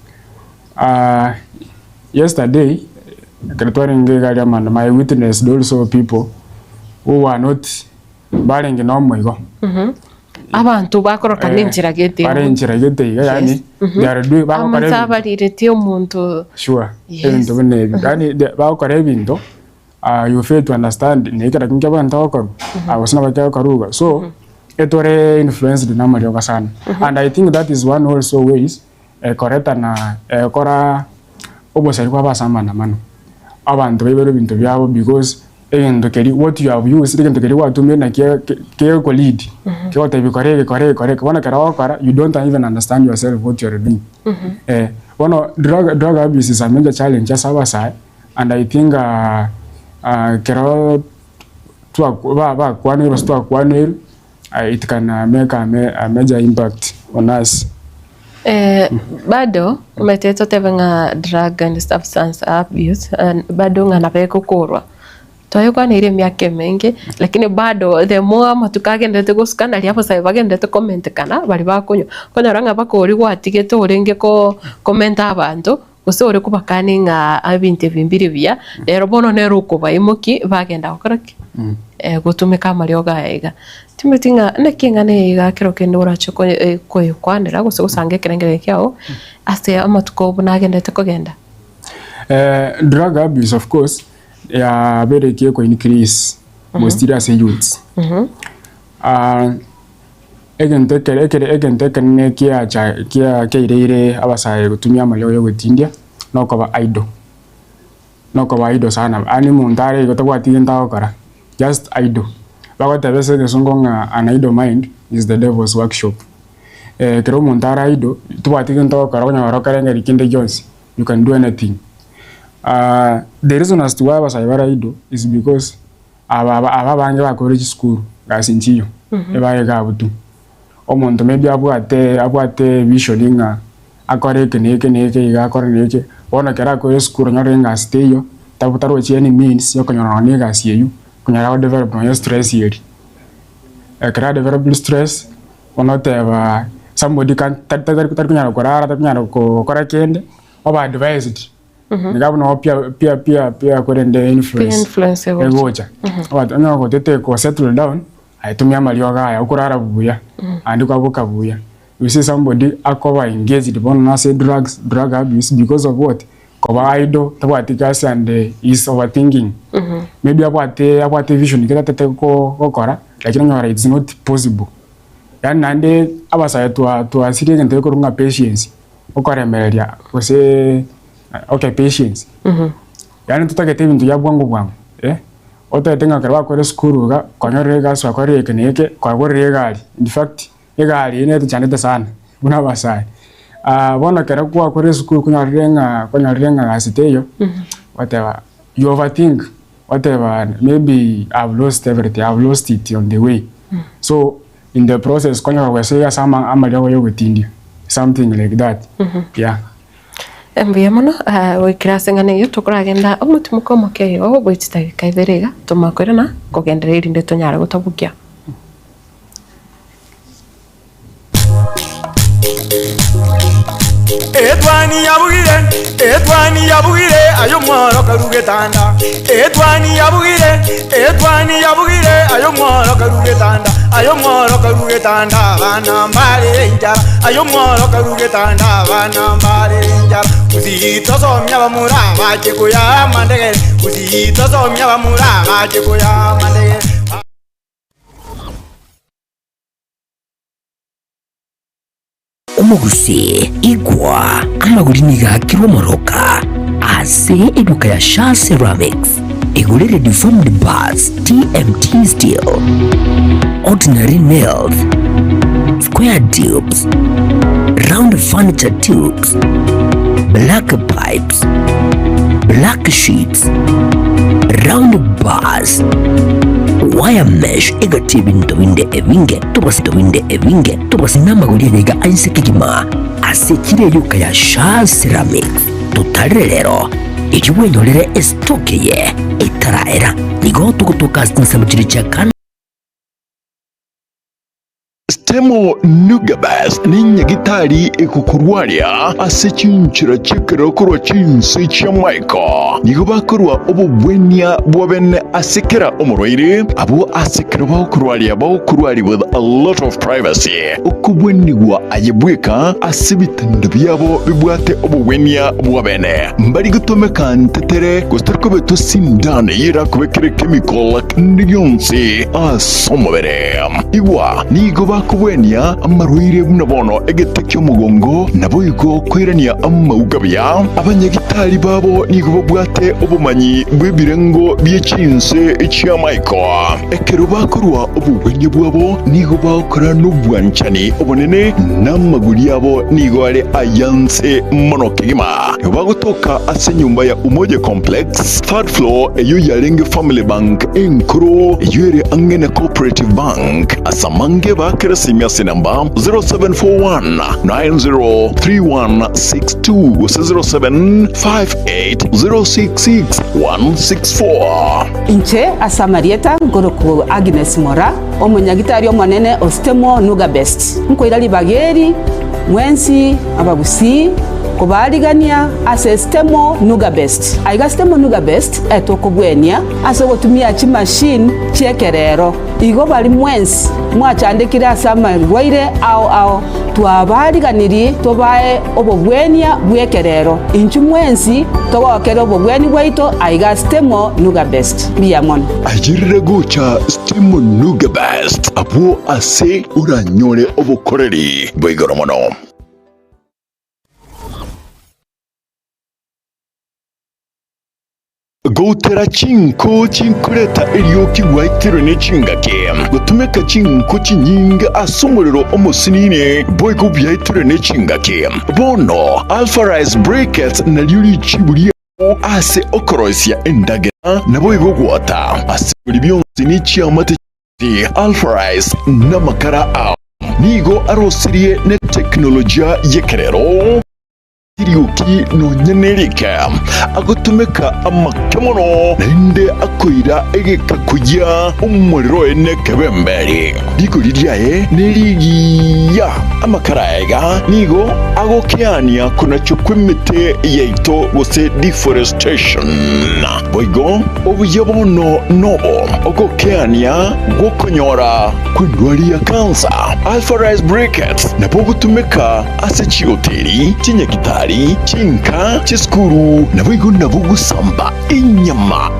Yesterday, ekero twarenge iga aria amandamano, I witnessed also people who were not Mbarenge nomoigo. Abanto bakorokana enchera gete Bare enchera gete iga yaani they are doing bagokora Amache ebinto abariretie omonto sure Yes. ebinto buna ebio yaani the bagokora ebinto you fail to understand na ekero ki nkiabwenerete gokorwa gose nabo kegokorwa iga so etore influenced na amariogo sana and I think that is one also ways ekoreta na egokora obosari bwa ase amaandamano abanto baibere ebinto biabo because Egento keria what you have used, egento keria gwatumire nakio kegoko lead, kegotebia kora eke kora eke kora eke, bono ekero ogokora you don't even understand yourself what you are doing. Eh, bono drug drug abuse is a major challenge ase abasae and I think ekero twa ba bakwanire gose twakwanirwe. It can make a major impact on us. Bado omanyete totebe ng'a drug and substance abuse bado ng'a nabo egokorwa. Twayekwaneire emiaka emenge lakini bado the more amatuko agenderete gosuka naria abasae bagenderete komentekana baria bakonywa. Okonyora ng'a mpaka oria gwatigete orenge komenta abanto gose ore kobakania ng'a ebinto ebi mbire buya, rero bono nere okobaimokia bagenda gokora ki? Gotumeka amariogo aya iga. Timanyeti ng'a naki eng'ana eye iga kero kende orache koyekwanera gose gosanga ekerengererio kiago ase amatuko buna agenderete kogenda? Drug abuse of course yabeire eko increase mostly ase youths. Egento ekere ekere egento ekenene kiacha kia kiaireire abasae gotumia amariogo ya ogotindia, nokoba idle, nokoba idle sana, yaani omonto are igo tabwati gento agokora, just idle. Bagoteba ase egesongo ng'a an idle mind is the devil's workshop. Ekero omonto are idle, tobwati gento ogokora okonyora okerengereria kende gionsi, you can do anything. The reason as to why abasae bare idle is because Aba aba abange bakorire chisukuru gasi nchiyo, ebaye iga abwo tu. Omonto maybe abwate abwate vision ng'a akore eke na eke na eke iga akore na eke, bono ekero akorire esukuru onyore egasi teiyo, tabu tarochi any means ya okonyora nonye na egasi eywo, okonyora ago develop nonye stress eria. Ekero a develop stress, bono oteba somebody can tari tari konyara korara, tari konyara gokora kende, oba advised. Niga buna pia pia pia pia korende influence Influence egocha. egocha Obat- onye ogotete ko settle down aye tumia amariogo aya okorara buya naende kwaboka buya. You see somebody akoba engaged bono ase drugs drug abuse because of what? Koba idle tabwati gasi and he is overthinking. Maybe abwate abwate vision ekero atagete ko gokora lakini onyora it's not possible. Yaani naende abasae twa twasirie egento gekorwa ng'a patience. Okoremereria gose okay patience yaani totagete ebinto bia bwango bwango eh, otagete ng'a ekero bakore esukuru iga kwanyorire egasi gwakorire eke na eke kwagorire egari in fact egari eywo netochandete sana buna abasae. Bono ekero gwakorire esukuru kwanyorire ng'a kwanyorire ng'a gasi teiyo ogoteba you overthink ogoteba maybe I have lost everything I have lost it on the way so in the process konyora gwesoria ase amariogo yogotindia something like that yeah. Mbuya mono goikera ase eng'ana eyio tokoragenda omotimoka omoke igo bwe chidakika ibere iga tomanye koirana kogenderera erinde tonyare gotabukia. Etwani yabugire, etwani yabugire, aye omworokeru getanda. Etwani yabugire, etwani yabugire, aye omworokeru getanda. Aye omworokeru getanda, abana mbare enchara. Aye omworokeru getanda, abana mbare enchara. Gusii tosomia abamura bache koya amandegere, Gusii tosomia abamura bache koya amandegere. Omogusii, igwa, amagori nigo aakirwe omoroka ase eduka ya Shaa Ceramics. Igorere deformed bars, TMT steel, ordinary nails, square tubes, round furniture tubes, black pipes, black sheets, round bars, wire mesh egati ebinto binde ebinge tobase binde ebinge tobase namagori ayaiga ainse kegima ase echiro eyoka ya Shaa Ceramics. Totarere rero erio bwenyorere estock eye etaraera. Nigo togotoka ase chinsemo chiria chia kando. Stemo Nugabes nenyagitari egokorwaria ase chinchera chi'ekerero korwa chinse chi'amaiko. Nigo bakorua obogwenia bwa bene ase kera omorwaire, abwo ase ekero bagokorwaria bagokorwaria with a lot of privacy. Okobwenigwa aye bweka ase ebitanda biabo bibwate obogwenia bwa bene. Mbari gotomeka ntetere gose tari kobetwa sindano eyio erakobekere chemical kende gionsi ase omobere. Igwa, nigo bakobua. Bakobwenia amarwaire buna bono egete ki'omogongo, naboigo koirania amauga buya. Abanyagitari babo nigo babwate obomanyi bw'ebirengo bie chinse chi'amaiko. Ekero bakorua obogwenia bwabo nigo bagokora nobwanchani obonene, na amaguri abo nigo are ayanse mono kegima. Nigo bagotoka ase enyomba ya Umoja Complex, third floor, eyio yarenge Family Bank enkoro, eyio ere ang'e na Cooperative Bank. Ase amange baakere esimi ase enamba 0741 903162 gose 0758 066 164. Inche ase amarieta nkorokwa Agnes Mora, omonyagitari omonene o Stemo Nuga Best. Nkoira ribaga eri mwensi abagusii kobaarigania ase Stemo Nuga Best. Aiga Stemo Nuga Best etokobwenia ase ogotumia chimachine chi'ekerero. Igo baria mwensi mwachandekire ase amarwaire ao ao, twabaariganirie tobae obogwenia bw'ekerero. Inchuo mwensi togokere obogwenia bwaito aiga Stemo Nuga Best. Mbuya mono. Ayerere gocha Stemo Nuga Best abwo ase oranyore obokoreri bwa igoro mono. Goutera chinko chinkoreta erioki gwaitirwe ne chingaki, gotumeka chinko chinyinge ase omorero omosinini boigo biaitirwe ne chingaki. Bono Alpha Rice Briquettes nario richibu riao ase okoroisia endagera naboigo gwota ase biri bionsi ne chiamate chionsi. Alpha Rice namakara ao nigo arosirie ne teknolojia y'ekerero. Erioki nonya nerike, agotumeka amake mono, naende akoira egeka koyia omorero oye nekebemberi. Rigori riaye nerigiya. Amakara aya iga nigo agokeania konachwa kw'emete yaito gose deforestation. Boigo obuya bono nobo ogokeania gw'okonyora kw'endwari ya kansa. Alpha Rice Briquettes nabo ogotumeka ase chihoteli, chinyagitari, chinka, chisukuru, naboigo nabo gosamba enyama.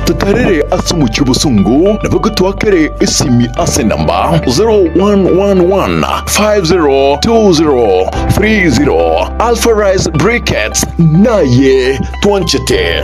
Totarere ase omochie obosongo, naboigo toakere esimi ase enamba 0111 502030. Alpha Rice Briquettes naye twanchete.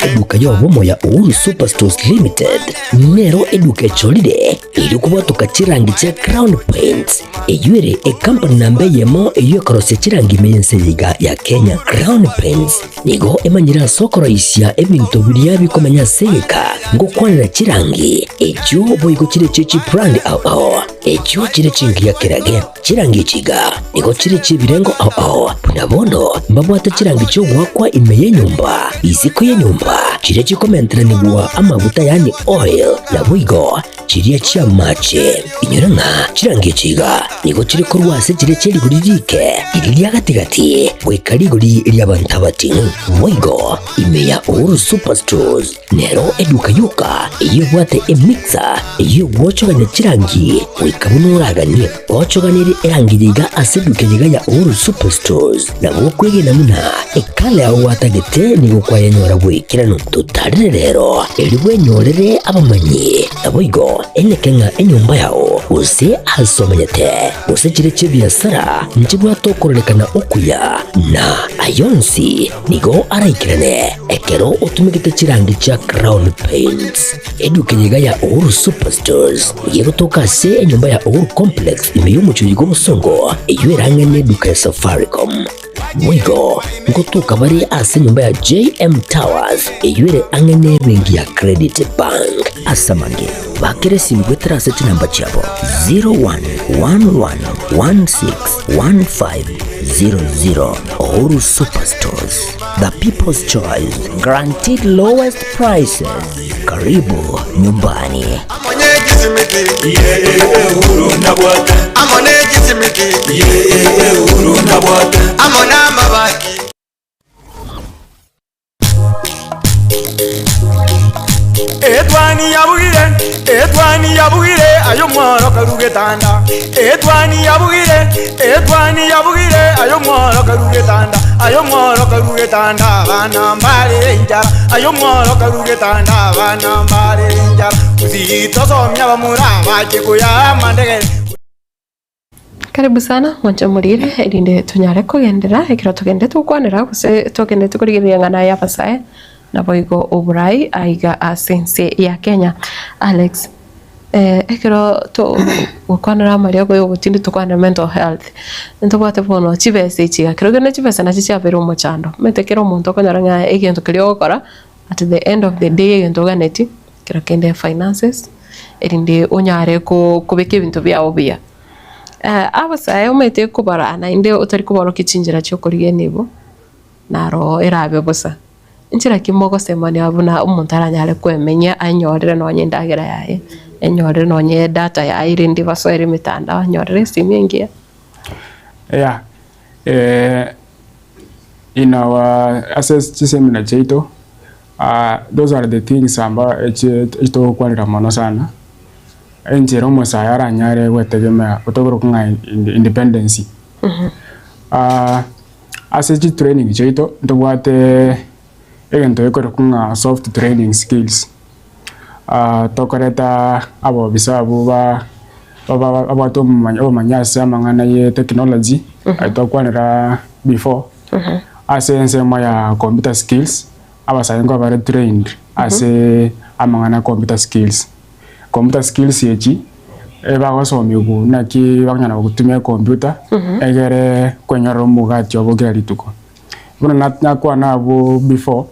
Eduka y'obomo ya Uhuru Superstores Limited nero eduka echorire erio kobwatoka chirangi chia Crown Paints eyio ere ekampani namba eyemo eyio ekorosia chirangi ime y'ense eye iga ya Kenya. Crown Paints nigo emanyire ase okoroisia ebinto biria bikomenya ase egeka ngokwanera chirangi echio boigo chire chie chibrand ao ao. Echio chire chingiya kerage, chirangi echi iga nigo chire chi'ebirengo ao ao, buna bono mbabwate chirangi chi'ogoakwa ime y'enyomba, isiko y'enyomba, chiria chikomenteranigwa amaguta yaani oil, naboigo chiria chi'amache. Inyora ng'a chirangi echi iga nigo chire korwa ase chiria chie rigori riike, riria ria gati-gati, goika rigori ri'abanto abating'u. Boigo ime ya Uhuru Superstores. Nero eduka yoka eyio ebwate emixer eyio egwochogania chirangi goika buna oraganie. Gochoganerie erangi eye iga ase eduka eye iga ya Uhuru Superstores nabo okwegena buna ekala yao gwatagete nigo kwayenyora bw'ekeranu. Totarere rero erio bwenyorere abamanyi naboigo eneke ng'a enyomba yao gose ase omenyete gose chire chi'ebiasara nchibwate okororekana okuya na ayonsi nigo araikerane Ekero otumegete chirangi chia Crown Paints, eduka eye iga ya Uhuru Superstores nigo egotoka ase enyomba ya Uhuru Complex ime y'omochie oyo bw'obosongo eyio erang'ane eduka ya Safaricom. Boigo ngotoka bare ase enyomba ya JM Towers eyio ere ang'e n'ebenki ya Credit Bank. Ase amange, bakera esimi goetera ase chinamba chiabo 0111161500. Uhuru Superstores. The People's Choice, guaranteed lowest prices. Karibu nyumbani. Etwani yabugire. Etwani yabugire aye omworokeru getanda, Etwani yabugire, etwani yabugire aye omworokeru getanda, Aye omworokeru getanda abana mbare enchara, Aye omworokeru getanda abana mbare enchara, Gusii tosomia abamura abache koyaa amandegere. Karibu sana mwanche omorire erinde tonyare kogenderera ekero togenderete gokwanera gose togenderete korigereria eng'ana y'abasae naboigo oborai aiga ase ense ya Kenya. Alex, ekero togokwanera amariogo ya ogotindi tokwanera mental health, ntobwate bono chibesa echi iga, kero kende chibesa nachio chiabeire omochando, omanyete kera omonto okonyora ng'a egento keria ogokora at the end of the day egento oganeti Kero kende finances, erinde onyare kobeka ebinto biago buya. Abasae omanyete kobara naende otari koborokia chinchera chia okorigia enibo, naro erabe bosa. Nchera ki mogosemania buna omonto aranyare kwemenya anyorere nonye endagera yaye, enyorere nonye edata yaye erinde basoere emetandao anyorere esimi engiya? Yeah, in our ase chiseminar chiaito. Those are the things amba togokwanera mono sana, enchera omosae aranyare gwetegemea otokorokwa ng'a independency. Ase chitraining chiaito ntobwate egento gekorokwa ng'a soft training skills, tokoreta abobisa abwo ba babwate obomanyi ase amang'ana ye technology, tokwanera before. Ase ensemo ya computer skills, abasae nkoba bare trained ase amang'ana ya computer skills. Computer skills echi, ebagosomigwa naki bakonyara gotumia ecomputer, egere kwenyorera omogati obo kera rituko. Buna nakwana abwo before,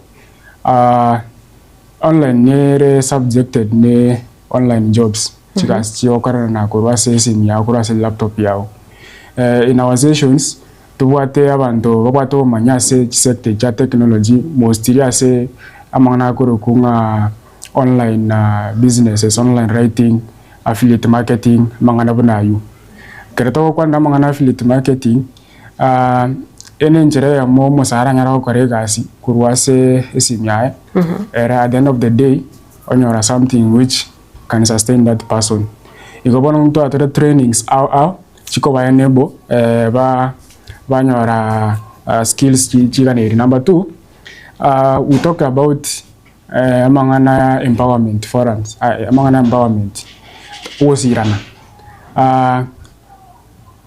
online nere subjected ne online jobs, chigasi chigokorana na korwa ase esimi yago korwa ase laptop yago. In our sessions, Tobwate abanto babwate obomanyi ase chisector chia technology mostly ase amang'ana akorokwa ng'a online businesses, online writing, affiliate marketing, amang'ana buna aywo. Ekero togokwanera amang'ana ya affiliate marketing, eye ne enchera eyemo omosae aranyare gokora egasi korwa ase esimi yaye, ere at the end of the day onyora something which can sustain that person. Igo bono ntwatore trainings ao ao. Chikoba enable banyora skills chiganeirie. Number two, we talk about amang'ana ya empowerment forums, amang'ana ya empowerment, ogosirana.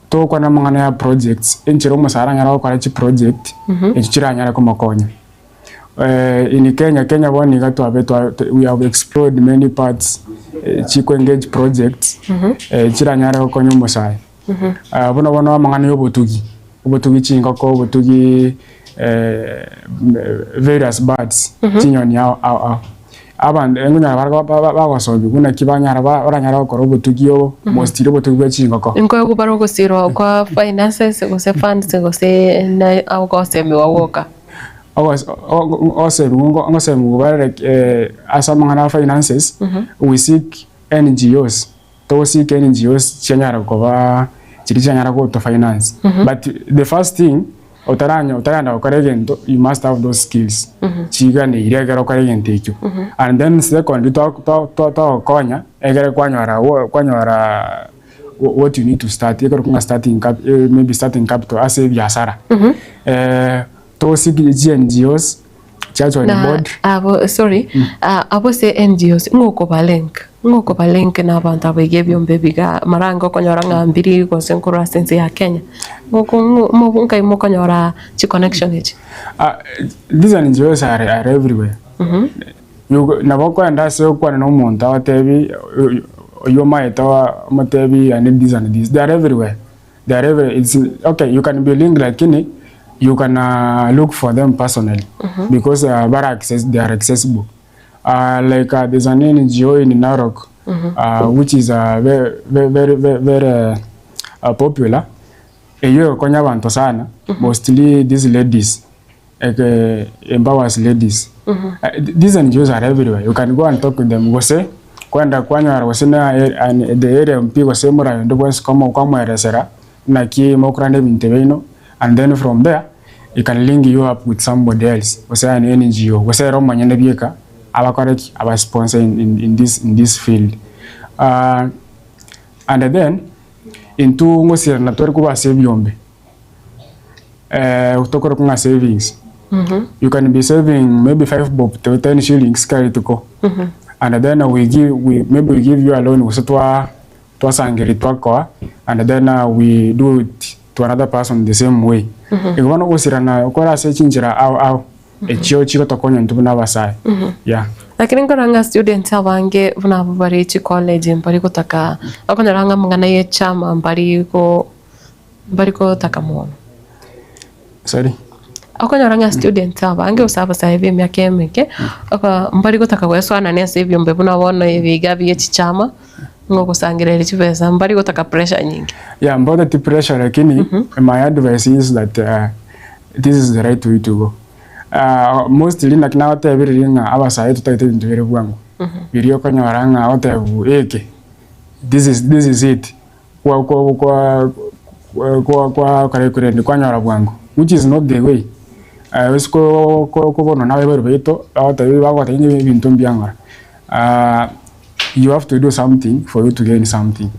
Togokwana amang'ana ya projects, enchera omosae aranyare gokora chiproject, echio chiranyare komokonya. In Kenya, Kenya bono iga twabe we have explored many parts chiko engage projects chiranyare gokonya omosae. Buna bono amang'ana ya obotugi, obotugi chingoko, obotugi various birds, chinyoni ao ao ao. Abanto nkonyora bare bagosomigwa naki banyara baranyare gokora obotugi obo mostly obotugi bwa chingoko. Nkoegwa bare ogosirwa kwa finances gose funds gose na ogosemiwa gwoka. Ogosemigwa bare ase amang'ana a finances, we seek NGOs, to seek NGOs chianyara koba chiria chianyara goto finance. But the first thing otaranya otaragenda gokora egento you must have those skills chiganeire ekero okore egento ekio. And then secondly togokonya ekere kwanyora kwanyora what you need to start ekorokwa ng'a starting maybe starting capital ase ebiasara. Tosikie chi NGOs chiachwa Na board. abo sorry abwo ase NGOs ng'o okobalink? Ng'o okobalink na abanto aba iga ebiombe ebi iga mara ange okonyora ng'a mbiri gose nkorwa ase ense ya Kenya. Ng'o ng'o nkai mokonyora chi connection echi? These NGOs are are everywhere. You nabo okoenda ase okwane na omonto agotebi oywo omaete omotebi I need this and this, they are everywhere. They are everywhere it's okay you can be linked lakini you can look for them personally because bare access they are accessible like there's an NGO in Narok which is very very very popular eywo egokonya abanto sana mostly these ladies Eke empowers ladies. These NGOs are everywhere. You can go and talk with them. Gose kwenda kwanyora gose na the area MP gose morayi onde bwensi komo kwamoeresera naki mokoranda ebinto biaino and then from there he can link you up with somebody else gose an NGO gose ere omonyene bieka abakore ki? Aba sponsor in, in, in this, in this field. And then intwe ngosirana tore korwa ase ebiombe tokorokwa ng'a savings. You can be saving maybe five bob to ten shillings kera rituko and then we give we maybe we give you a loan gose twa twasangereria twakoa and then we do it to another person the same way. Igo bono ogosirana kore ase chinchera ao ao echio chigotokonya intwe buna abasae yeah. Lakini nkorora ng'a students abange buna abwo bare chicollege mbari gotaka, okonyora ng'a amang'ana ya echama mbari go mbari gotaka mono. Sorry? Okonyora ng'a students abange gose abasae ba emiaka emeke, oko mbari gotaka goesoanania ase ebiombe buna bono ebiga bie chichama, ng'a ogosangereria chibesa mbari gotaka pressure nyinge. Yeah, mboteti pressure lakini my advice is that this is the right way to go. Mostly naki nagotebirie ng'a abasae totagete ebinto bire bwango, biria okonyora ng'a otebiwa eke this is this is it, kwa kwa kwa kwa kwakora ekurende kwanyora bwango, which is not the way. Ase ko ko kobonwa na abaibori baito, bagotebi bagotebia ng'a ebinto mbiang'ora, you have to do something for you to gain something.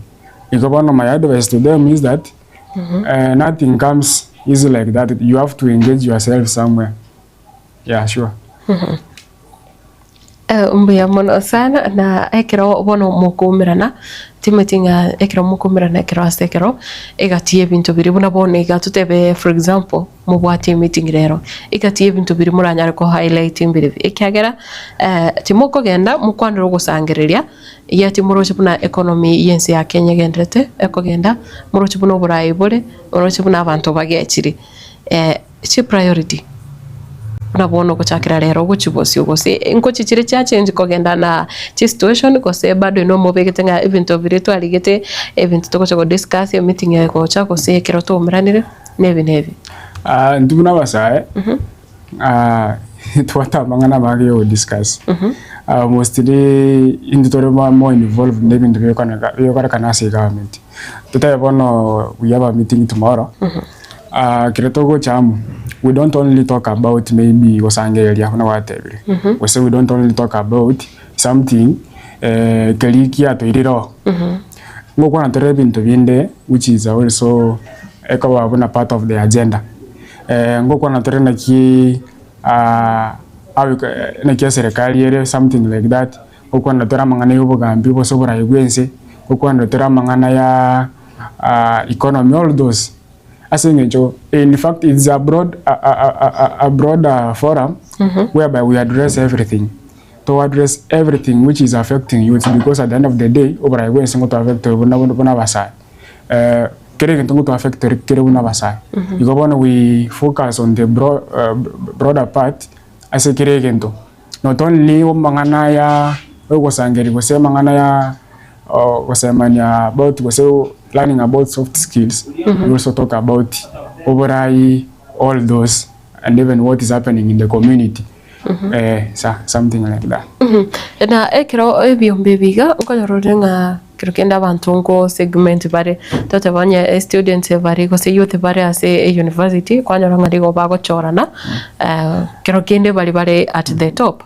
Igo bono my advice to them is that Nothing comes easy like that, you have to engage yourself somewhere, yeah sure. Mbuya mono sana na ekero bono mokoumerana timanyeti ng'a ekero mokoumerana ekero ase ekero egati y'ebinto biria buna bono iga totebe for example mobwate emeeting rero egati y'ebinto biria moranyare ko highlight mbirobio ekiagera timokogenda mokwanere ogosangereria Ekiagera timoroche buna economy y'ense ya Kenya egenderete ekogenda, moroche buna oboraai bore, moroche buna abanto bagechire. Chipriority buna bono ogochakera rero ogochia bosio gose ngochi chire chiachange kogenda na chisituation gose bado inwe mobegete ng'a ebinto biria twarigete, ebinto togocha godiscuss emeeting egocha gose ekero twaumeranire, nebi nebi. Intwe buna abasae. Tobwate amang'ana amange ya godiscuss mostly intwe tore more involved na ebinto bigokorekana ase egovernment. Totabe bono we have a meeting tomorrow, ekero togocha amo we don't only talk about maybe gosangereria buna gwatebire, gose we don't only talk about something keria kiatoirire oo, ngokwana tore ebinto binde which is also ekoba buna part of the agenda. Ngokwana tore naki naki eserekari ere something like that, ngokwana tore amang'ana ya obogambi gose oborai bwa ense, ngokwana tore amang'ana ya economy all those. Ase eng'encho in fact it's a broad a broader forum whereby we address everything, to address everything which is affecting youths because at the end of the day oborai bwa ense ngoto affect ore buna buna abasae. Kera egento ngoto affect ore kere buna abasae. Igo bono we focus on the broader part ase kera egento. Not only amang'ana aya ogosangereria gose amang'ana ya gosemania about gose learning about soft skills, we also talk about oborai all those and even what is happening in the community something like that. Na ekero ebiombe ebi iga nkonyora ore ng'a Ekero kende abanto nko segment bare, totebe onye students bare gose youth bare ase e university kwanyora ng'a nigo bagochorana kero kende baria bare at the top.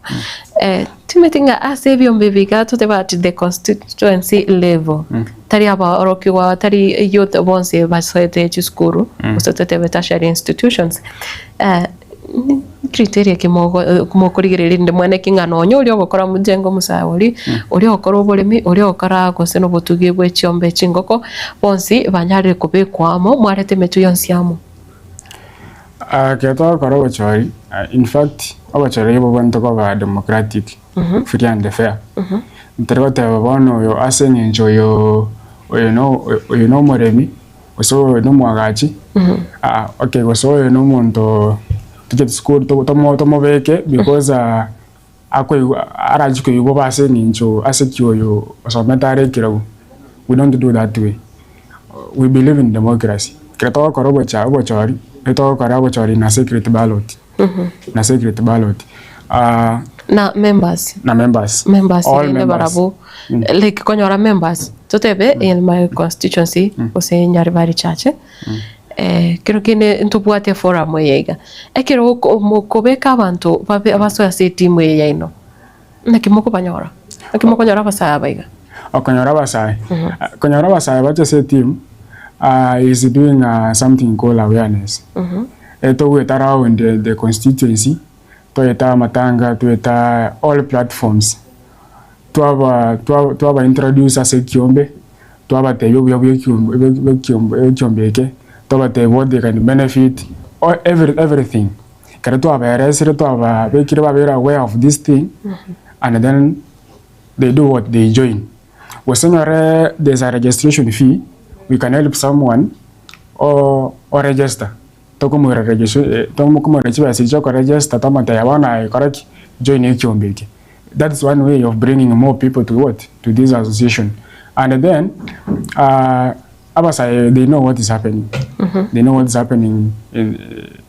Timanyeti ng'a ase ebiombe ebi iga totebe at the constituency level, tari abaorokigwa tari youth bonsi basoete chisukuru gose totebe tertiary institutions. Criteria ki mokorigereria rinde mwene ki ng'a nonya oria ogokora mjengo omosae oria, oria ogokora oboremi, oria ogokora gose na obotugi bwe chiombe chingoko, bonsi banyarire kobekwa amo, mwarete emetwe yonsi amo. Ekero togokora obochori, in fact obochori obo bwanto koba democratic, free and fair. Ntari goteba bono oyo ase eng'encho oyo oyo oyo na omoremi. Gose oyo nomoagachi, aa okay gose oyo nomonto tocheti sukuru tomo tomobeke because akoigwa arachi koigwa bobe ase eng'encho ase ki oyo osomete are ekerogo, we don't do that way. We believe in democracy. Ekero togokora obocha obochori, etogokora obochori na secret ballot, na secret ballot. Na members. Na members. Members All rende members. barabwo like konyora members totebe in my constituency gose Nyaribari church eh, kero kende ntobwate forum eye iga ekero oko- mokobeka abanto babe basoe ase etimu eye yaino naki mokobanyora? Naki mokonyora abasae aba iga? Okonyora abasae, konyora abasae bache ase etimu is doing something called awareness. Togoeta around the constituency, toeta amatanga, toeta all platforms, twaba twaba introduce ase ekiombe, twabatebia obuya bwa ekiombe bwa ekiombe ekiombe eke, twabatebia what they can benefit, all every everything. Ekero twabaeresire twababekire babeire aware of this thing, and then they do what? They join. Gose onyore there is a registration fee, we can help someone o register, tokomoira registration tokomoira chibesa echio chia okoregister twamotebia bono aye kora ki? Join ekiombe eke. That is one way of bringing more people to what? To this association. And then abasae they know what is happening, they know what is happening in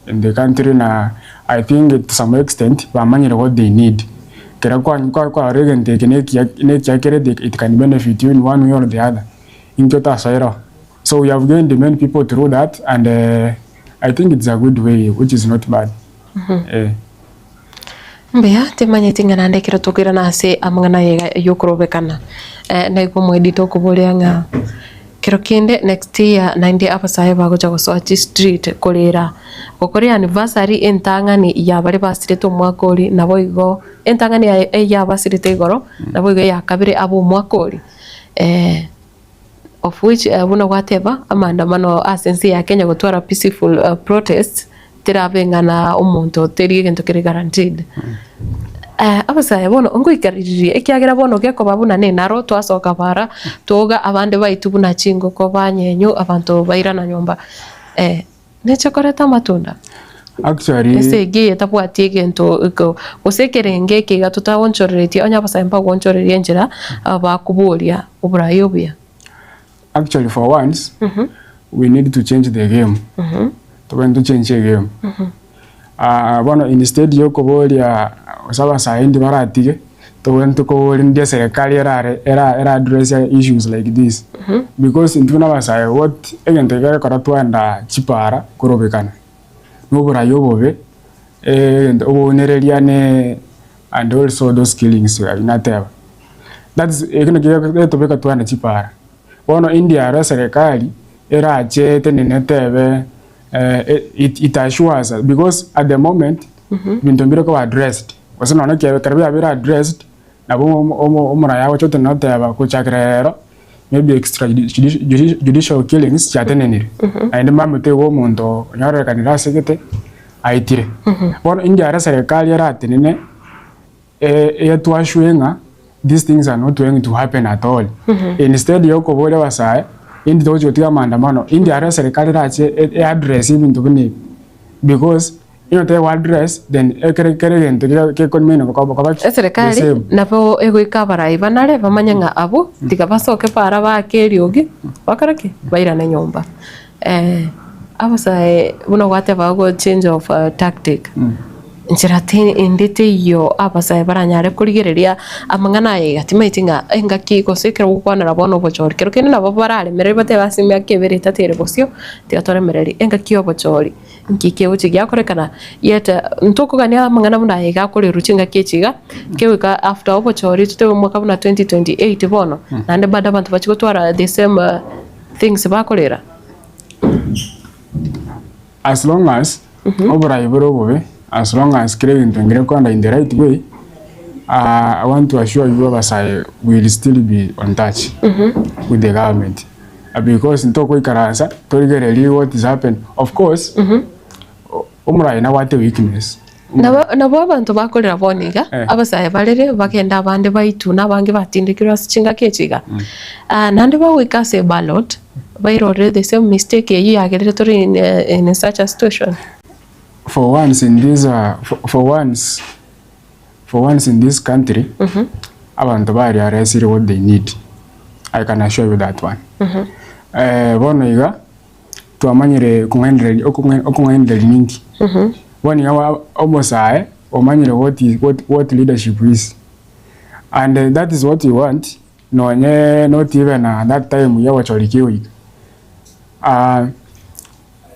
in the country na I think to some extent bamanyire what they need. Ekero kwa kwa kwarora egento eke na ekiya na ekiya kere it can benefit you in one way or the other, inki otasoera oo. So we have gained many people through that and I think it's a good way which is not bad eh. Mbuya, timanyeti ng'a naende ekero tokoirana ase amang'ana aya iga yokorobekana, naigwa omoedita okoboria ng'a kero kende next year naende abasae bagocha gosoa chistreet korera gokora anniversary entang'ani ya baria basirete omwaka oria naboigo entang'ani yaye eyabasirete igoro naboigo eyakabere abe omwaka oria. Of which buna gwateba amaandamano ase ense ya Kenya gotwara peaceful protests terabe ng'a na omonto teri egento kere guaranteed. Abasae bono ngoikaririe ekiagera bono gekoba buna nenaro twasoka bara toga abande baitwe buna chingoko banyenywa abanto bairana nyomba. Neche koreta amatunda? Actually, Esegi eye tabwati egento eko gose ekerenge eke iga totaonchoreretie onye abasae mbagoonchoreria enchera bakoboria oborai obuya. Actually for once, we need to change the game. Tobwenerete tochenche egame. Bono instead ya okoboria gose abasae indi baratige, tobwenerete koboria ndi eserekari erare era era address issues like this. Because intwe buna abasae what egento gekogera twaenda chipara korobekana, na oborai obobe, egento obounereria ne and also those killings aywo nateba. That is ekio nakio getobeka twaenda chipara. Bono indi aro eserekari erache etenene etebe it assures us because at the moment ebinto mbire koba addressed gose nonya ekero biabeire addressed nabo omoraia agocha otenena oteba gochakera rero maybe extra judicial killings chiatenenire naende mamete igo omonto onyorerekanire ase gete aetire. Bono indi aro eserekari eratenene Etwashue ng'a these things are not going to happen at all. Instead ya okoboria abasae, indi togochi gotiga amaandamano, indi aro eserikari erache e address ebinto buna ebi. Because onye tego address then ekere kera egento gekonimena koba ki? The Eserekari same. nabo egoika abarai banare bamanye ng'a abwo tiga basoke para baake eriogi bakore ki? Bairane nyomba. Abasae buna gwateba igo change of tactic, nchera ende teiyo abasae baranyare korigereria amang'ana aya iga timaeti ng'a engaki gose ekero ogokwanera bono obochori kero kende nabo bararemereri batebe ase emiaka ebere etato ere bosio tiga toremereri engaki ya obochori nki kegochia giakorekana yet ntokogania amang'ana buna aya iga akorerwa chingaki echi iga kegoika after obochori totebe omwaka buna 2028 bono naende bado abanto bachia gotwara the same things bakorera. As long as oborai bore obobe, as long as kera egento nkere kogenda in the right way, I want to assure you abasae will still be on touch with the government because ntokoikaransa torigererie what is happen. Of course, omorai nabwate weakness. Nabo nabo abanto bakorera bono iga, Eh. abasae barere, bagende abande baitwe, na abange batindekirwe ase chingaki echi iga. Ah, naende bagoika ase eballot, bairorere the same mistake eyio yagerire tore in in such a situation. For once in this for, for once for once in this country abanto bariaresire what they need I can assure you that one. Bono iga twamanyire kong'ainereria okong'ai okong'ainereria ninki? Bono iga wa omosae omanyire what is what what leadership is and that is what you want nonye not even that time ya ogochora kegoika.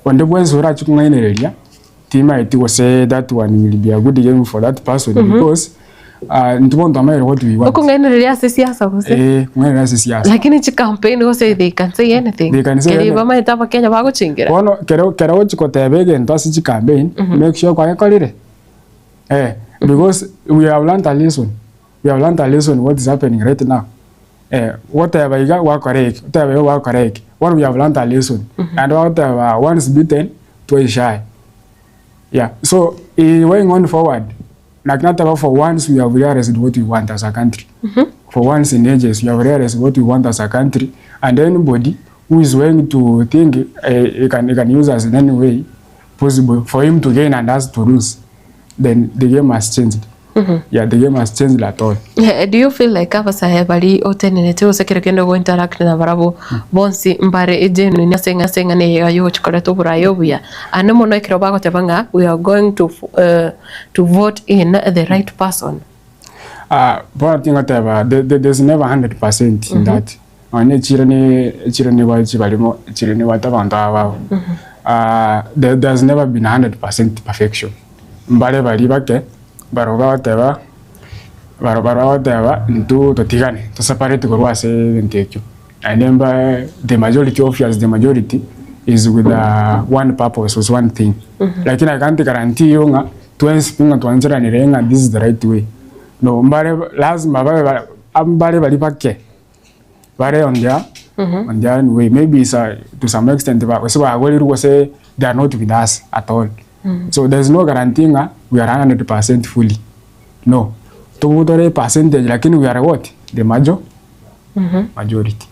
Onde bwensi orache kong'ainereria timaeti gose that one will be a good game for that person because. Ah, intwe bono twamanyire what we want. Okong'ainereria ase siasa gose? Eh, kong'ainereria ase siasa. Lakini chicampaign gose they can say anything. They can say Keri anything. bamaete abakenya bagochingera. Bono kero kero ogochi koteba egento ase chicampaign, make sure kwagekorire. Eh, because we have learnt a lesson. We have learnt a lesson what is happening right now. Eh, goteba iga gwakora eke, goteba iga gwakora eke. Bono we have learnt a lesson. Naende bagoteba once bitten, twice shy. Yeah, so eh, going on forward, Naki nateba for once we have realized what we want as a country. For once in ages we have realized what we want as a country and anybody who is going to think eh, he can, he can use us in any way possible for him to gain and us to lose, then the game has changed. Yeah, the game has changed at all. Eh, do you feel like abasae bari otenenete gose kero kende ogo interact na barabwo bonsi mbare genuine ase ng'a ase eng'ana eye yogochi koreta oboraai obuya? Ande mono ekero bagoteba ng'a we are going to to vote in the right person. Ah, bono tingoteba the- the- there's never 100% in that. Nonya echiro ne echiro nigo chibarimo echiro nibwate abanto aba abo. Ah, there, there's never been 100% perfection. Mbare baria bake, barobwo bagoteba, baro barobwo bagoteba intwe totigane, toseparate korwa ase egento ekio. Naende mba the majority obvious the majority is with one purpose gose one thing. Lakini I can't guarantee you ng'a twensi pi ng'a twancheranire ng'a this is the right way. No, mbare lazima babe ba mbare baria bake bare on their on their own way maybe is a to some extent ba gose bagorirwe gose they are not with us at all. So there is no guarantee ng'a we are 100% fully, no. Tobutore percentage lakini we are what? The major majority.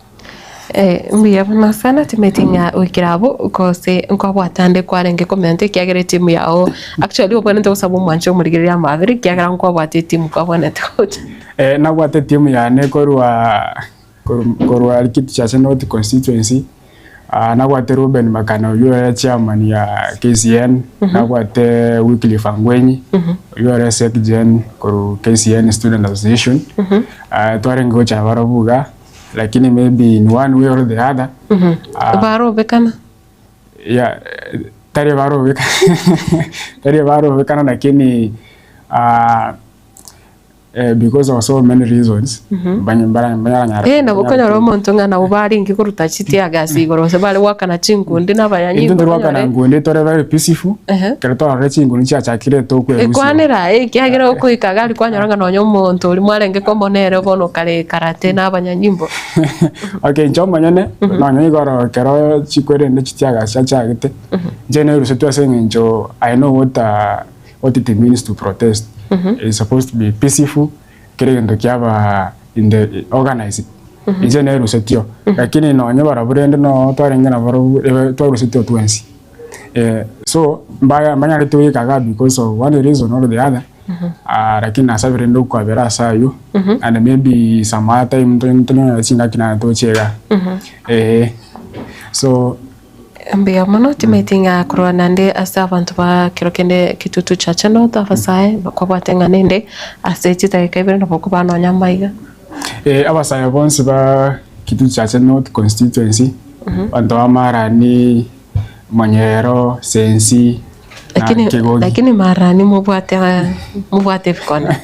Eh, mbuya mono sana timeti ng'a goikera abwo gose nkwabwate ande kwarenge komenta ekiagera etimu yao actually obwenerete gosaba omwancho omorigereria amabere ekiagera nkwabwate etimu kwabwenerete gocha. Eh, nabwate etimu yane korwa korwa Kitutu North constituency Ah, nabwate Reuben Makana oyio ore chairman ya KCN, nabwate Wycliffe Angwenyi oyio ore secgen korwa KCN Student Association. Ah, twarenge gocha barabwo iga, lakini maybe in one way or the other, ah, Barobekana? yeah, tari barobeka tari barobekana lakini ah, Eh, because of so many reasons mbanya- mbara- mbanyaranyara Eh, nabo okonyora omonto ng'a nabo barenge koruta chitear gas igoro gose bare goakana chinkundi na abanyanyimbo Intwe ntorwakana okonyore nkundi tore very peaceful Ehe. ekero twarorire chinkundi chiachakire tokwerusia Ekwanera eh, ekiagera okoika iga aria kwanyora ng'a nonya omonto oria mwarenge komona ere bono kare karate na abanyanyimbo. Okay, inche omonyene nonya igoro ekero chikwerende chitear gas chiachagete inche nerusetwe ase eng'encho I know what what it means to protest it's supposed to be peaceful kera egento kiaba in the organized inche nerusetio lakini nonye barabwo rende no twarenge nabarobwo ebe twarusetio twensi eh, so mbaya mbanyarete goika igaa because of one reason or the other ah, lakini nasabire rende okwabera ase aywo and maybe some other time ntonyore chingaki naende toche igaa eh, so Mbuya mono, timanyeti ng'a korwa naende ase abanto ba kero kende Kitutu Chache North abasae bakwabwate ng'a nende ase chidakika ibere nabo okobaa nonya amaiga. Eh, abasae bonsi ba Kitutu Chache North constituency, abanto ba Marani, Monyero, Sensi, na Lakini Kegogi. lakini Marani mobwate mobwate ebikone.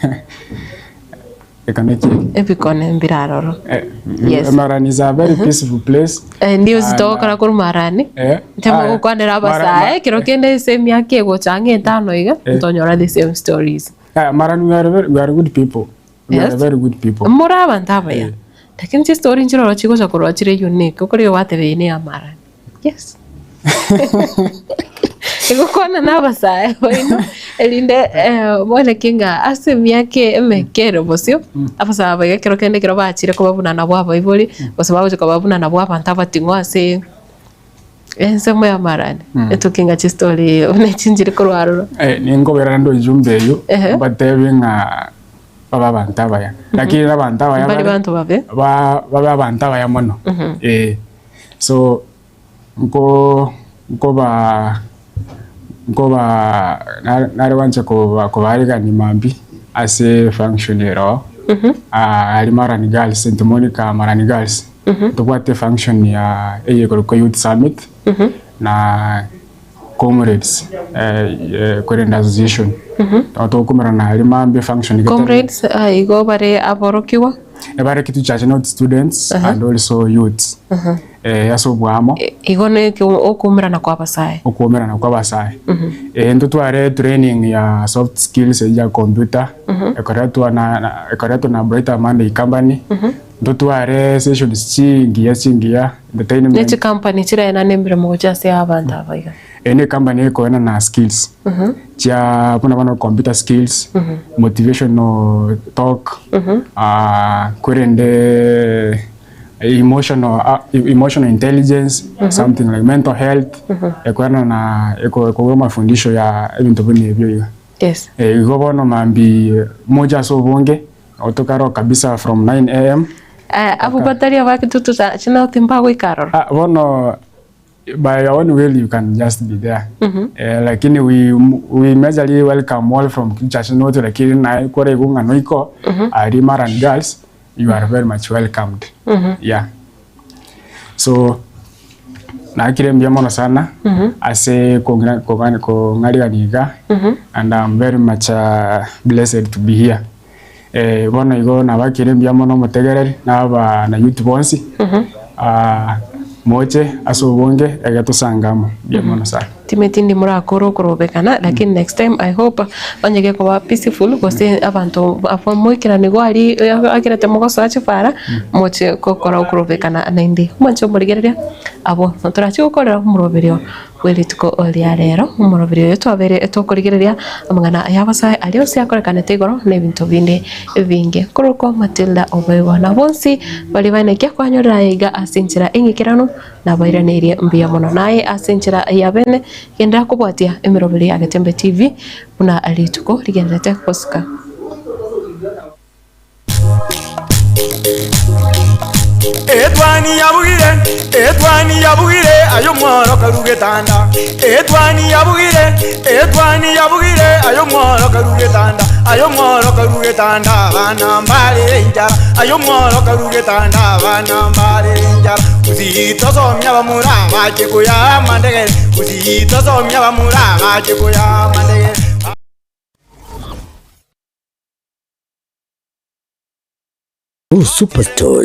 Ekane ki? Ebikone mbire aroro. Eh, Yes. Marani is a very peaceful place. Eh, news And, togokora korwa Marani. Eh, Ntemo aya, gokwanera Mara- abasae, ma- ekero kende ase emiaka egocha ang'e etano iga, Eh. ntonyora the same stories. Ah, Marani we are very, we are good people. We Yes. are very good people. More abanto abaya. Eh. Lakini chistory nchiroro chigocha korwa chire unique, okore gwateba eye neya Marani. Yes. Igokwana na abasae baino erinde eh, boneke ng'a ase emiaka emeke ere bosio, abasae aba iga ekero kende ekero bachire koba buna nabwo abaibori, gose bagochia koba buna nabwo abanto abating'u ase ensemo ya amarani, etoke ng'a chistory buna echi nchire korwa aroro. Eh, ninkobera naende ojumbe eywo, Ehe. mbatebie ng'a babe abanto abaya. Lakini abanto abaya Mbari bare, banto babe. ba babe abanto abaya mono. Eh, so nko nkoba nkoba nare gwancha koba kobaarigania mambia ase function ere oo, aria Marani Girls, St Monica Marani Girls, ntobwate efunction ya eye ekorokwa Youth Summit, na. Comrades korende association. Nabo tokomerana aria mambia function getari. Comrades igo bare aborokigwa. Ebare kitu chache not students and also youths. Ase oboamo. Igo neki okoumerana kwa abasae. Okoumerana kwa abasae. Ntotware training ya soft skills eyio ya computer, ekoretwa na ekoretwa na Brighter Monday company. Ntotware sessions chingiya chingiya, entertainment. Ne chikampani chiraenane emeremo gochia ase abanto aba iga. Eye ne company ekoenana skills chia buna bono computer skills, motivational talk, korende emotional emotional intelligence, something like mental health, ekoenana ekoa amafundisho ya ebinto buna ebio iga. Yes. Igo bono mambia moche ase obonge. Otokare oo kabisa from 9 am. Abwo batari abakitutu chinauti mbagoika aroro. Ah, bono by your own will you can just be there. Eh, lakini we, we majorly welcome all from Church North, lakini naye kore igo ng'a noiko ari Maran Girls, you are very much welcomed. Yeah. So nakire mbuya mono sana ase kong'ira kong'ani kong'arigania iga and I'm very much uh, blessed to be here. Eh, bono igo nabakire mbuya mono omotegereri na aba na youth bonsi ah, moche ase obonge ege tosange amo mbuya mono sana. Timeti ndi morakore okorobekana lakini next time I hope onye gekoba peaceful gose abanto abwo moikeranigwe aria akerete mogosoa chifara moche gokora okorobekana naende. Mwanche omorigereria abwo torache gokorera omoroberio bwe rituko ria rero. Omoroberio oyo twabeire tokorigereria amang'ana y'abasae aria onsi akorekanete igoro na ebinto binde ebinge. Korokwa Matilda Oboigwa na bonsi baria baenekia kwanyorera aye iga ase enchera eng'ikeranu Nabairaneirie mbuya mono. Naye ase enchera ya bene, genderera kobwatia emeroberi ya Getembe TV buna rituko rigendererete gosuka. Etwani yabugire, etwani yabugire, aye omworo karue getanda. Etwani yabugire, etwani yabugire, aye omworo karue getanda. Aye omworo karue getanda, abana mbare enchara. Aye omworo karue getanda, abana mbare enchara. Gusii tosomia abamura abache koya amandegere, Gusii tosomia abamura abache koya amandegere. Superstore.